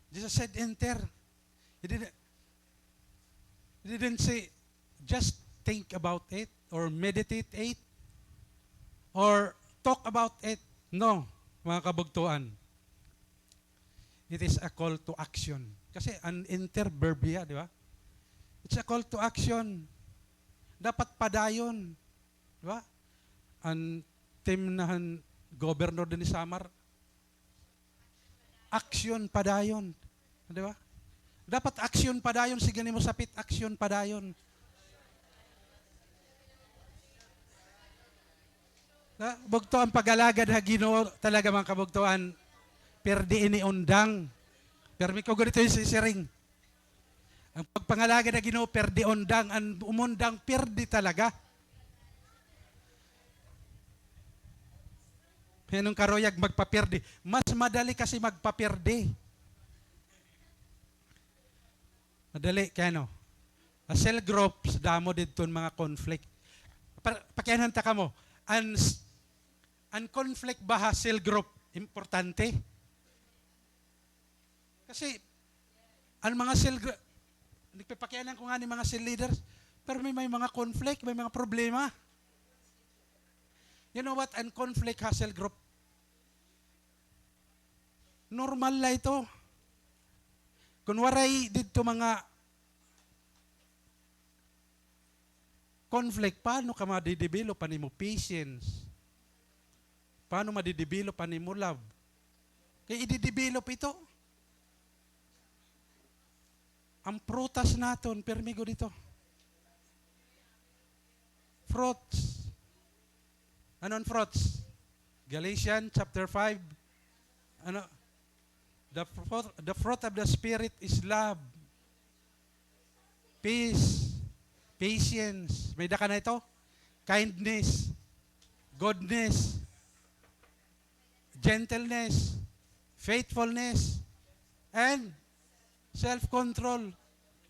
Jesus said, "Enter." He didn't, he didn't say, "Just think about it or meditate it or talk about it." No, mga kabugtoan. It is a call to action. Kasi an enter verb hiya, di ba? It's a call to action. Dapat padayon. Di ba? An theme na han governor dinhi Samar, action padayon. Di ba? Dapat action padayon, sige nimo sapit, action padayon. Ha? Bugto an pag-alagad ha Ginoo talaga, mga kabugtoan. Pirdi ini undang. Pirmi ko gud ito hin sisiring. An pagpangalagad ha Ginoo, pirdi undang. An umundang, pirdi talaga. Hin-o an karuyag magpapirdi? Mas madali kasi magpapirdi. Madali, kay ano? Ha cell groups, damo didto an mga conflict. Pa-, pakianhan ta kamo. An s-, an conflict ba ha cell group, importante? Kasi, an mga cell gr-, nagpapakianhan ko ngani mga cell leaders, pero may, may mga conflict, may mga problema. You know what? An conflict ha cell group, normal la ito. Kon waray didto mga conflict, paano ka madidevelop an imo patience? Paano madidevelop an imo love? Kay idedevelop ito. An prutas naton, pirmi gud ito. Fruits. Ano an fruits? Galatians chapter five. Ano? The fruit, the fruit of the Spirit is love, peace, patience. May-ada ka na ito? Kindness, goodness, gentleness, faithfulness, and self-control.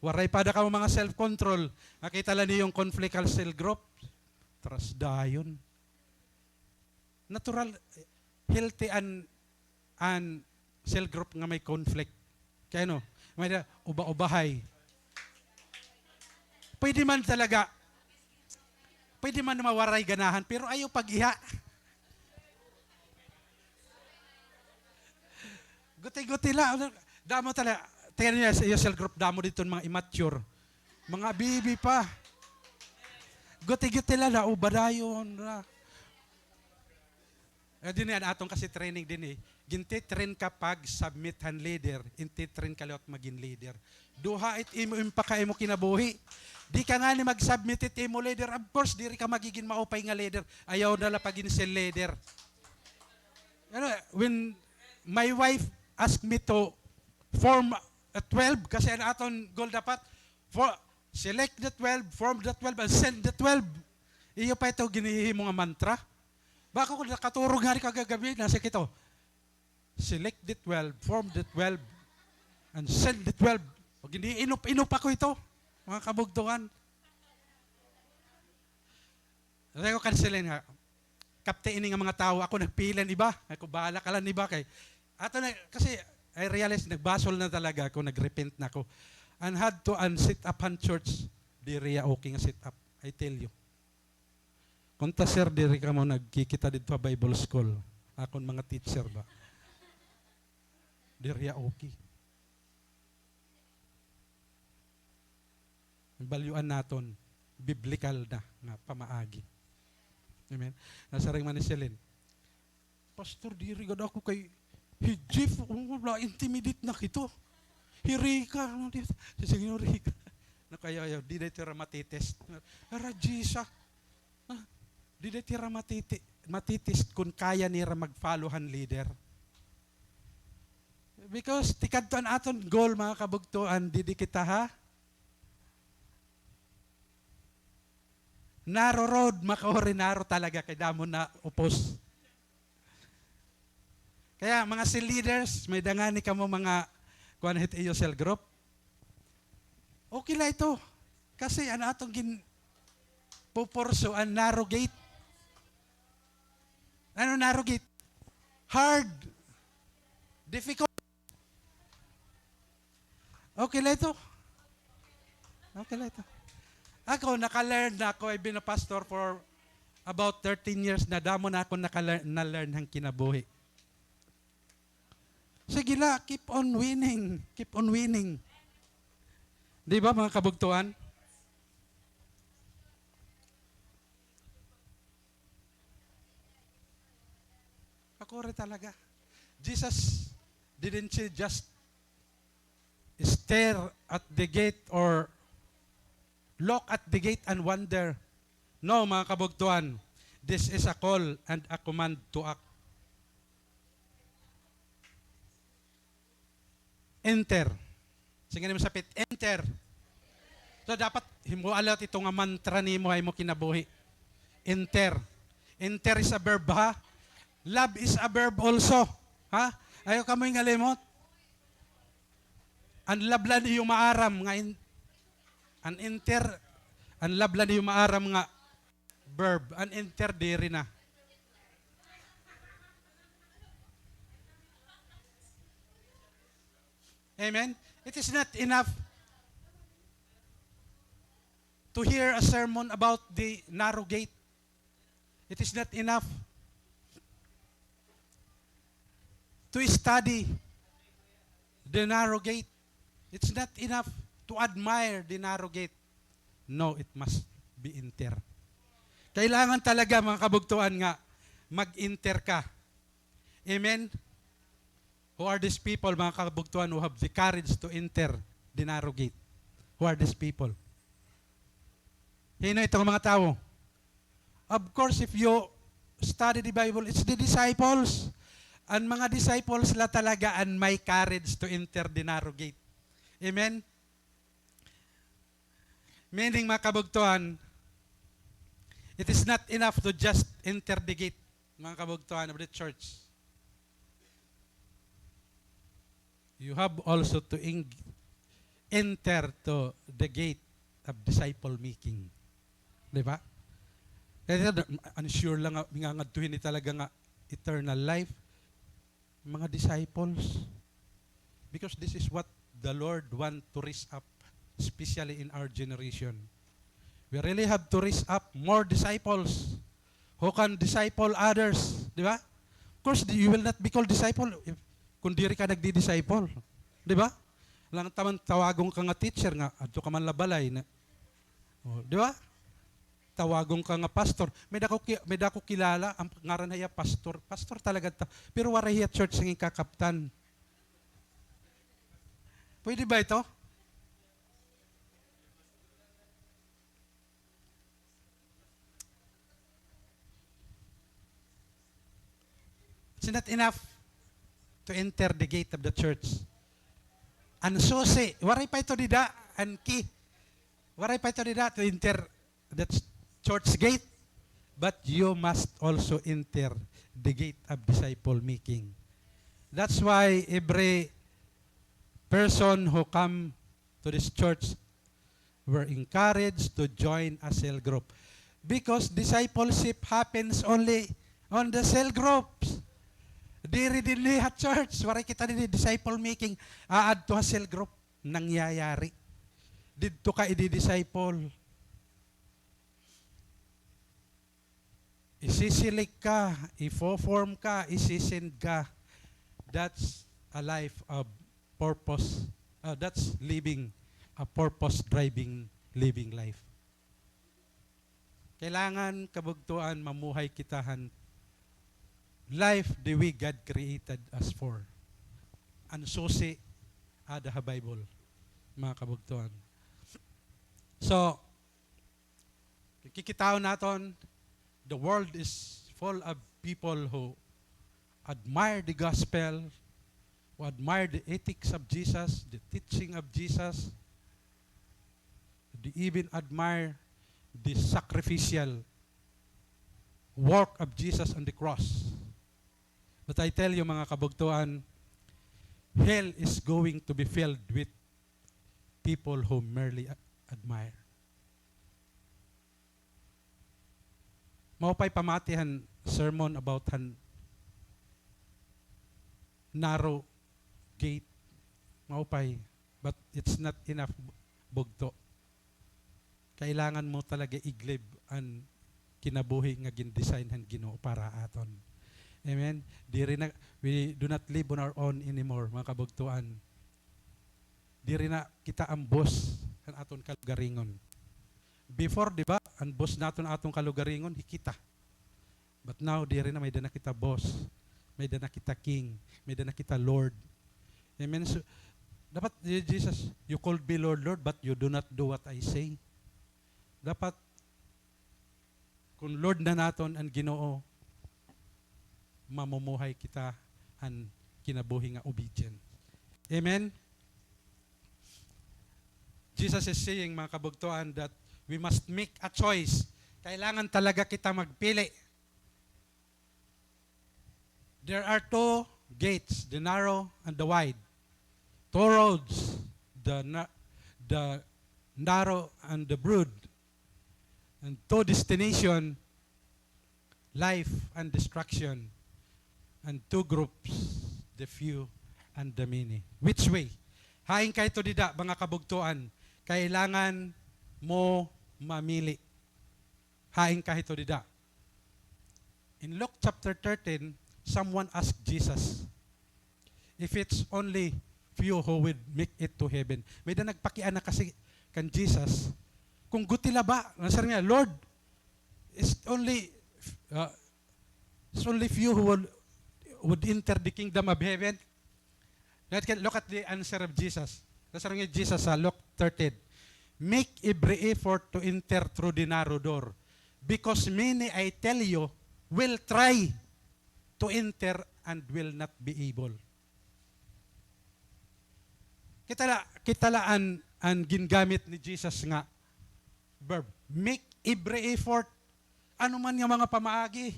Waray pa ada kamo mga self-control. Nakita la niyo an conflict ha cell group. Tras dayon. Natural, healthy an, an cell group nga may conflict. Kay ano, may da-, uba-ubahay. Pwede man talaga. Pwede man mawaray ganahan, pero ayaw pag-iha. Guti-guti la. Damo tala. Tingnan niyo sa iyo cell group, damo didto mga immature. Mga bibi pa. Guti-guti la, nauba dayon la. Eh, dinhi an aton kasi training dinhi. Ginti-train ka pag-submit han leader, inti-train ka liwat magin leader. Duha it imo impaka imo kinabuhi. Di ka ngani mag-submit it imo leader, of course, diri ka magigin maupay nga leader. Ayaw na la pagin cell leader. Ano, when my wife asked me to form a twelve, kasi an aton goal dapat, for, select the twelve, form the twelve, and send the twelve. Iyo pa ito ginhihimo nga mantra. Bako ko nakaturog ngani kagagabi, nasiring ito, "Select the twelve, form the twelve, and send the twelve." Pag iniinop-inop ako ito, mga kabugtuan. Sabi ko kan Celine nga, "Kapti ini nga mga tawo, ako nagpili han iba." Ako, "Bahala ka la han iba kay." Ato na, kasi I realize nagbasol na talaga ako, nag-repent na ako. And had to an set up han church, diri ya okay nga set up. I tell you. Kunta, sir, diri kamo nagkikita didto ha Bible school. Akon mga teacher ba? Diri ya okay. Balyuan naton, biblikal na nga pamaagi. Amen. Nasiring man ni Celine, "Pastor, diri gad ako kay hi Jeff, oh, na-intimidate na kita. Hi Rica, ano, di, si Señor Rica." Nakayaw-yaw, di na ito ira matitest. Ara, Jisa. Ah, di na ito ira matiti-, matitest kun kaya nira mag-follow han leader. Because tikadto an aton goal, mga kabugtoan, didi kita ha narrow road, makauri narrow talaga kay damo na upos. Kaya mga cell leaders, may-ada ngani kamo mga kuan hit iyo cell group. Okay la ito. Kasi an aton gin-, pupurso an narrow gate. Ano narrow gate? Hard. Difficult. Okay la ito. Okay la ito. Ako, naka-learn na ako. I've been a pastor for about thirteen years na. Damo na ako naka-learn, na-learn han kinabuhi. Sige la, keep on winning. Keep on winning. Di ba, mga kabugtuan? Ako rin talaga. Jesus, didn't he just stare at the gate or look at the gate and wonder? No, mga kabugtuan, this is a call and a command to act. Enter. Sige nimo sapit, enter. So, dapat himoa liwat ito nga mantra nimo ha imo kinabuhi. Enter. Enter is a verb, ha? Love is a verb also. Ha? Ayaw kamo hingalimot. An love la niyo maaram nga in-, an enter, an love la niyo maaram nga verb, an enter diri na. Amen? It is not enough to hear a sermon about the narrow gate. It is not enough to study the narrow gate. It's not enough to admire the narrow gate. No, it must be enter. Kailangan talaga, mga kabugtuan, nga mag-enter ka. Amen? Who are these people, mga kabugtuan, who have the courage to enter the narrow gate? Who are these people? Hin-o ito nga mga tawo? Of course, if you study the Bible, it's the disciples. An mga disciples la talaga an may courage to enter the narrow gate. Amen? Meaning, mga kabugtuan, It is not enough to just enter the gate, mga kabugtuan of the church. You have also to eng-, enter to the gate of disciple making. Di ba? Kaya unsure lang nga, mingangadto hini talaga nga eternal life. Mga disciples. Because this is what the Lord want to raise up, especially in our generation. We really have to raise up more disciples who can disciple others, di ba? Of course, you will not be called disciple if, kung diri ka nagdi-disciple, di ba? Lang taman tawagon ka nga teacher nga, adto ka man la balay na. Oh, di ba? Tawagon ka nga pastor. May dako ki-, may dako kilala, an ngaran hiya pastor. Pastor talaga ta. Pero waray hiya church nga kakaptan. Pwede ba ito? It's not enough to enter the gate of the church. An susi, waray pa ito dida, an key. Waray pa ito dida to enter the ch-, church gate, but you must also enter the gate of disciple making. That's why every person who come to this church were encouraged to join a cell group. Because discipleship happens only on the cell groups. Diri dinhi ha church, waray kita dinhi disciple making, aadto ha cell group, nangyayari. Didto ka idi-disciple. Isisilik ka, ifo-form ka, isisend ka. That's a life of purpose. Uh, that's living a purpose-driving living life. Kailangan, kabugtuan, mamuhay kita han life the way God created us for. An susi, ada ha Bible, mga kabugtuan. So, kikitaon naton, the world is full of people who admire the gospel, who admire the ethics of Jesus, the teaching of Jesus. They even admire the sacrificial work of Jesus on the cross. But I tell you, mga kabugtuan, hell is going to be filled with people who merely a-, admire. Maupay pamati han sermon about han narrow gate. Maupay, but it's not enough, bugto. Kailangan mo talaga i-live an kinabuhi nga gin-design han Ginoo para aton. Amen? Diri na, we do not live on our own anymore, mga kabugtuan. Diri na kita an boss han aton kalugaringon. Before, di ba, an boss naton aton kalugaringon, hi kita. But now, diri na, may-ada na kita boss, may-ada na kita king, may-ada na kita Lord. Amen. So, dapat, Je-, Jesus, "You called me Lord, Lord, but you do not do what I say." Dapat, kun Lord na naton an Ginoo, mamumuhay kita han kinabuhi nga obedient. Amen? Jesus is saying, mga kabugtuan, that we must make a choice. Kailangan talaga kita magpili. There are two gates, the narrow and the wide. Two roads, the na-, the narrow and the broad. And two destination, life and destruction. And two groups, the few and the many. Which way? Hain ka hito dida, mga kabugtuan? Kailangan mo mamili. Hain ka hito dida? In Luke chapter thirteen, someone asked Jesus if it's only few who would make it to heaven. May-ada nagpakiana kasi kan Jesus, kung guti la ba, nasiring niya, "Lord, it's only, uh, it's only few who will, would enter the kingdom of heaven." Let, look at the answer of Jesus. Nasiring ni Jesus sa Luke thirteen, "Make every effort to enter through the narrow door, because many, I tell you, will try to enter and will not be able." Kita la, kita la an, an gingamit ni Jesus nga verb. Make every effort. Ano man nga mga pamaagi,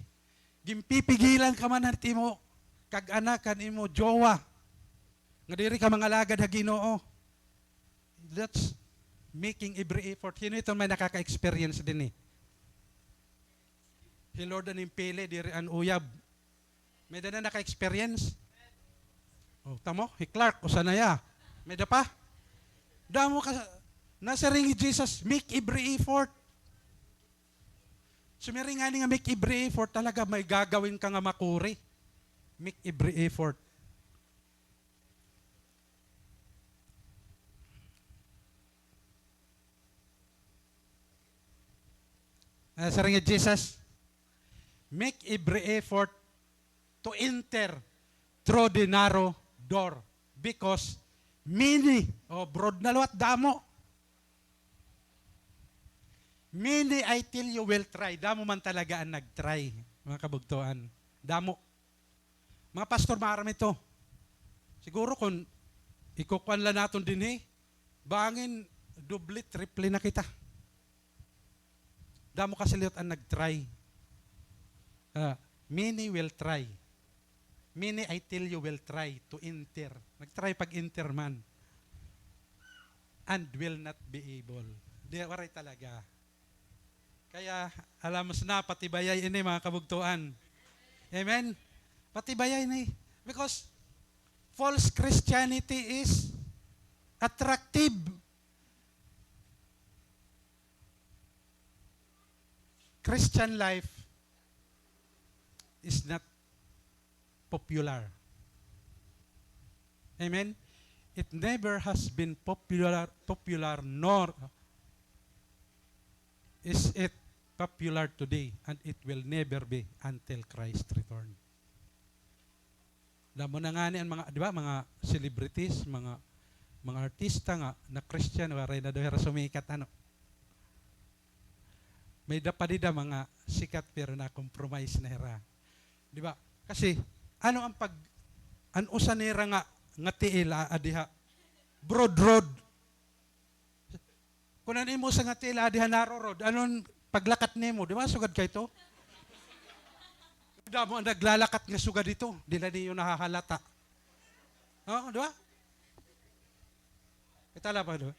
ginpipigilan ka man han imo kag-anak, han imo jowa, nga diri ka mangalagad ha Ginoo. That's making every effort. Hin-o iton may nakaka-experience dinhi? Hi Lord an impili, diri an uyab. May-ada na naka-experience? O, tamo, hi Clark, usa na hiya. May-ada pa? Damo ka, nasiring hi Jesus, make every effort. Sumiring ngani nga make every effort, talaga may gagawin ka nga makuri. Make every effort. Nasiring hi Jesus, make every effort to enter through the narrow door, because many, o, broad na liwat, damo. Many, I tell you, will try. Damo man talaga an nag-try, mga kabugtoan. Damo. Mga pastor, maaram ito. Siguro kon ikukuan la naton dinhi, bangin doble, triple na kita. Damo kasi liwat an nag-try. Ah, many will try. Many, I tell you, will try to enter. Nag-try pag-enter man. And will not be able. Di, waray talaga. Kaya, alamos na, patibayay ini, mga kabugtoan. Amen? Patibayay ini. Because false Christianity is attractive. Christian life is not popular. Amen? It never has been popular, popular, nor is it popular today, and it will never be until Christ return. Damo na ngani an mga, di ba, mga celebrities, mga, mga artista nga na-Christian, waray na daw hira sumikat, ano. May-ada pa dida mga sikat, pero na-compromise na hira. Di ba? Kasi, ano an pag, an usa nira nga, nga tiil, ah, aadi ha broad road. Kon an imo usa nga tiil aadi ha narrow road, ano an paglakat nimo? Di ba, sugad kay ito? Damo an naglalakat nga sugad ito. Di la niyo nahahalata. O, di ba? Kita la pa, di ba?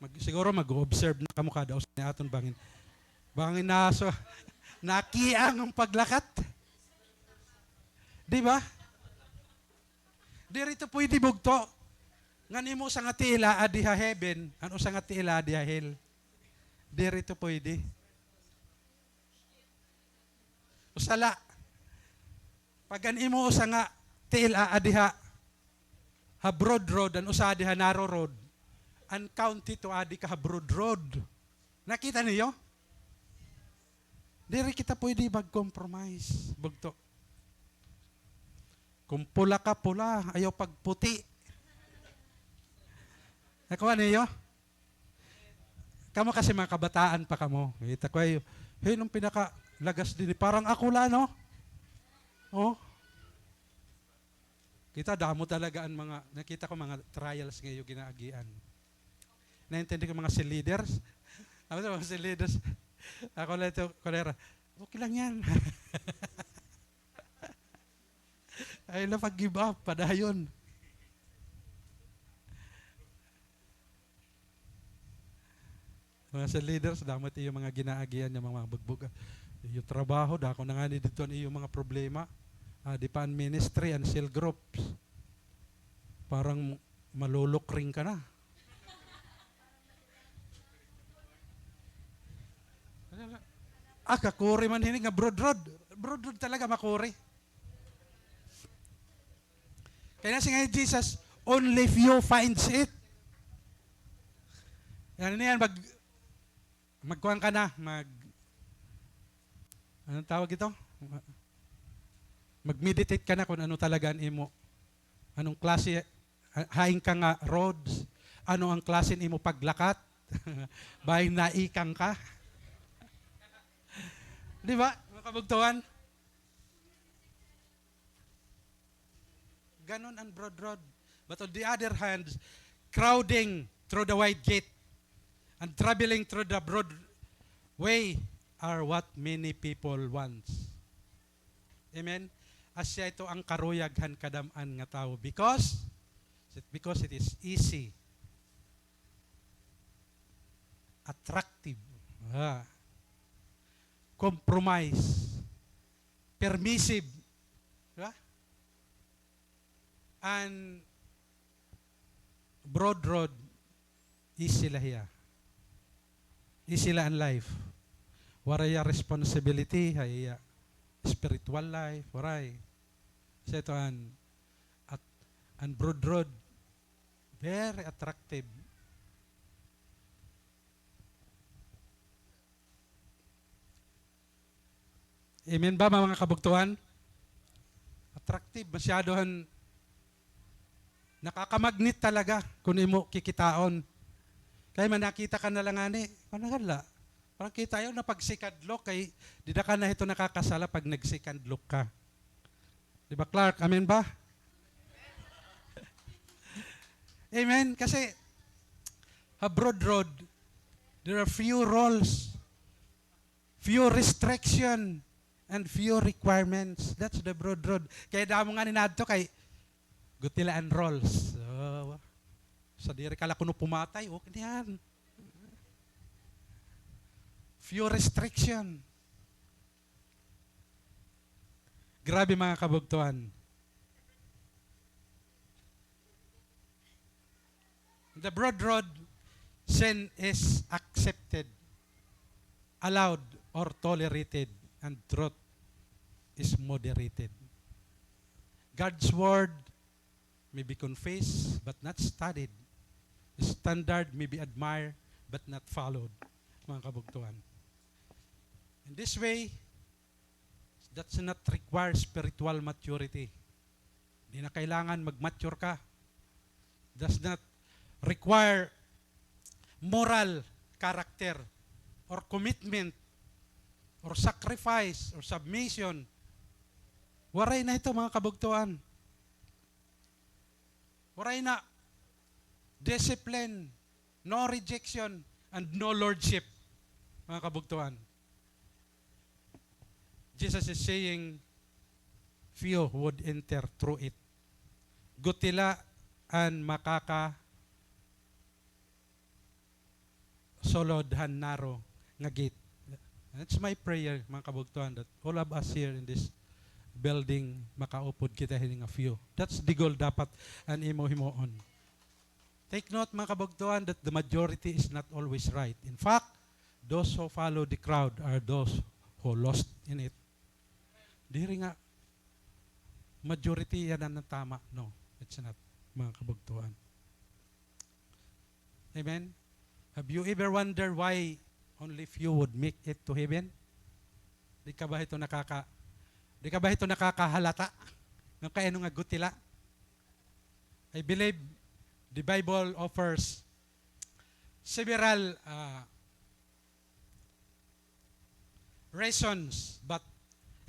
Mag-, siguro mag-observe na kamo kada usa ni aton bangin. Bangin na so, nakiang an paglakat. Di ba? Diri ito pwede, bugto. Nga an imo usa nga tiil aadi ha heaven, an usa nga tiil aadi ha hell. Diri ito pwede. Usa la. Pag an imo usa nga tiil aadi ha, ha broad road, an usa aadi ha narrow road, an county to aadi ka ha broad road. Nakita niyo? Diri kita pwede mag-compromise, bugto. Kon pula ka, pula, ayaw pagputi. Nakuha niyo? Kamo kasi mga kabataan pa kamo. Kita ko ay, hey, nung pinakalagas din, parang ako la, no? O. Kita, damo talaga an mga, nakita ko mga trials nga iyo ginaagian. Naintindi ko mga cell leaders. Ako sa mga cell leaders, ako la ito, kolera, okay lang yan. Ayaw la pag-give up, padayon. Mga cell leaders, damo it iyo mga ginaagian nga mga bugbog. Iyo trabaho, dako na ngani didto an iyo mga problema. Aadi pa an ministry, an cell groups. Parang malulukring ka na. Ah, kakuri man hini nga broad road. Broad road talaga, makuri. Kay nasiring hi Jesus, "Only few finds it." Yan, ano yan, mag-, magkuan ka na, mag-, anong tawag ito? Mag-meditate ka na kung ano talaga an imo. Anong klase, ha-, hain ka nga roads? Ano an klase an imo paglakat? Bangin naikang ka. Di ba, mga kabugtoan? Ganon an broad road. But on the other hand, crowding through the wide gate and traveling through the broad way are what many people wants. Amen? Asya ito an karuyag han kadam-an nga tawo. Because, because it is easy, attractive, ah, compromise, permissive, di ba? An broad road, easy la hiya. Easy la an life. Waray hiya responsibility ha iya spiritual life, waray. Asya ito an, at, an broad road, very attractive. Amen ba, mga kabugtoan? Attractive, masyado han nakakamagnet talaga kun imo kikitaon. Kay man nakita ka na la ngani, kuan na la. Parang kita yaw na pag second look, kay dida ka na hito nakakasala pag nag second look ka. Di ba, Clark? Amen ba? Amen? Kasi, ha broad road, there are few rules. Few restriction and few requirements. That's the broad road. Kay damo nga ni nadto kay guti la an rules. So, sa diri ka la kuno pumatay, okay na yan. Few restriction. Grabe, mga kabugtoan. The broad road, sin is accepted, allowed, or tolerated, and truth is moderated. God's word may be confessed but not studied. Standard may be admired but not followed, mga kabugtoan. In this way, does not require spiritual maturity. Di na kailangan mag-mature ka. Does not require moral character or commitment or sacrifice or submission. Waray na ito, mga kabugtoan. Waray na. Discipline, no rejection, and no lordship, mga kabugtoan. Jesus is saying, few would enter through it. Guti la an makakasulod han narrow nga gate. That's my prayer, mga kabugtoan, that all of us here in this building, makaupod kita hini nga few. That's the goal dapat an imo himuon. Take note, mga kabugtoan, that the majority is not always right. In fact, those who follow the crowd are those who lost in it. Diri nga majority yana an tama. No, it's not, mga kabugtoan. Amen? Have you ever wondered why only few would make it to heaven? Di ka ba ito nakaka-, di ka ba ito nakakahalata nga kay ano nga guti la? I believe the Bible offers several, ah, reasons, but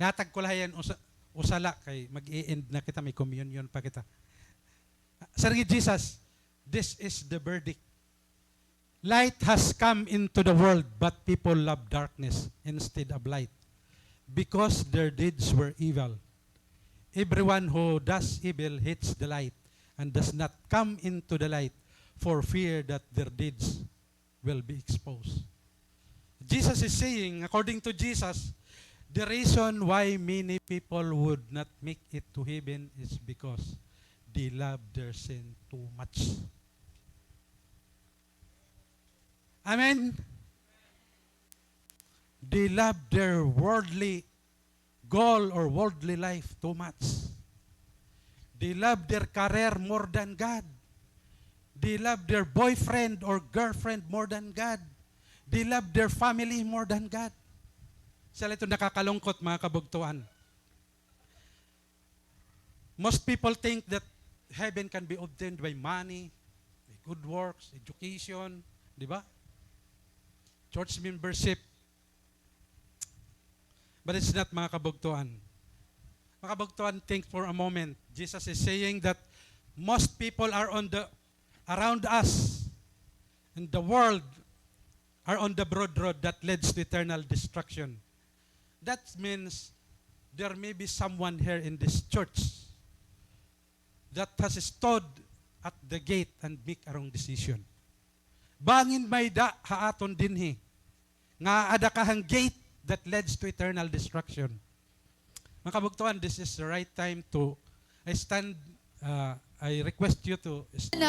ihatag ko la hiyan usa, usa la kay mag-e-end na kita, may communion pa kita. Siring ni Jesus, "This is the verdict. Light has come into the world, but people love darkness instead of light, because their deeds were evil. Everyone who does evil hates the light and does not come into the light for fear that their deeds will be exposed." Jesus is saying, according to Jesus, the reason why many people would not make it to heaven is because they love their sin too much. Amen? They love their worldly goal or worldly life too much. They love their career more than God. They love their boyfriend or girlfriend more than God. They love their family more than God. Sila ito nakakalungkot, mga kabugtoan. Most people think that heaven can be obtained by money, by good works, education, di ba? Church membership. But it's not, mga kabugtoan. Mga kabugtoan, think for a moment. Jesus is saying that most people are on the, around us, in the world, are on the broad road that leads to eternal destruction. That means there may be someone here in this church that has stood at the gate and make a wrong decision. Bangin may-ada ha aton dinhi nga aada ka han gate that leads to eternal destruction. Mga kabugtoan, this is the right time to, I stand, uh, I request you to stand.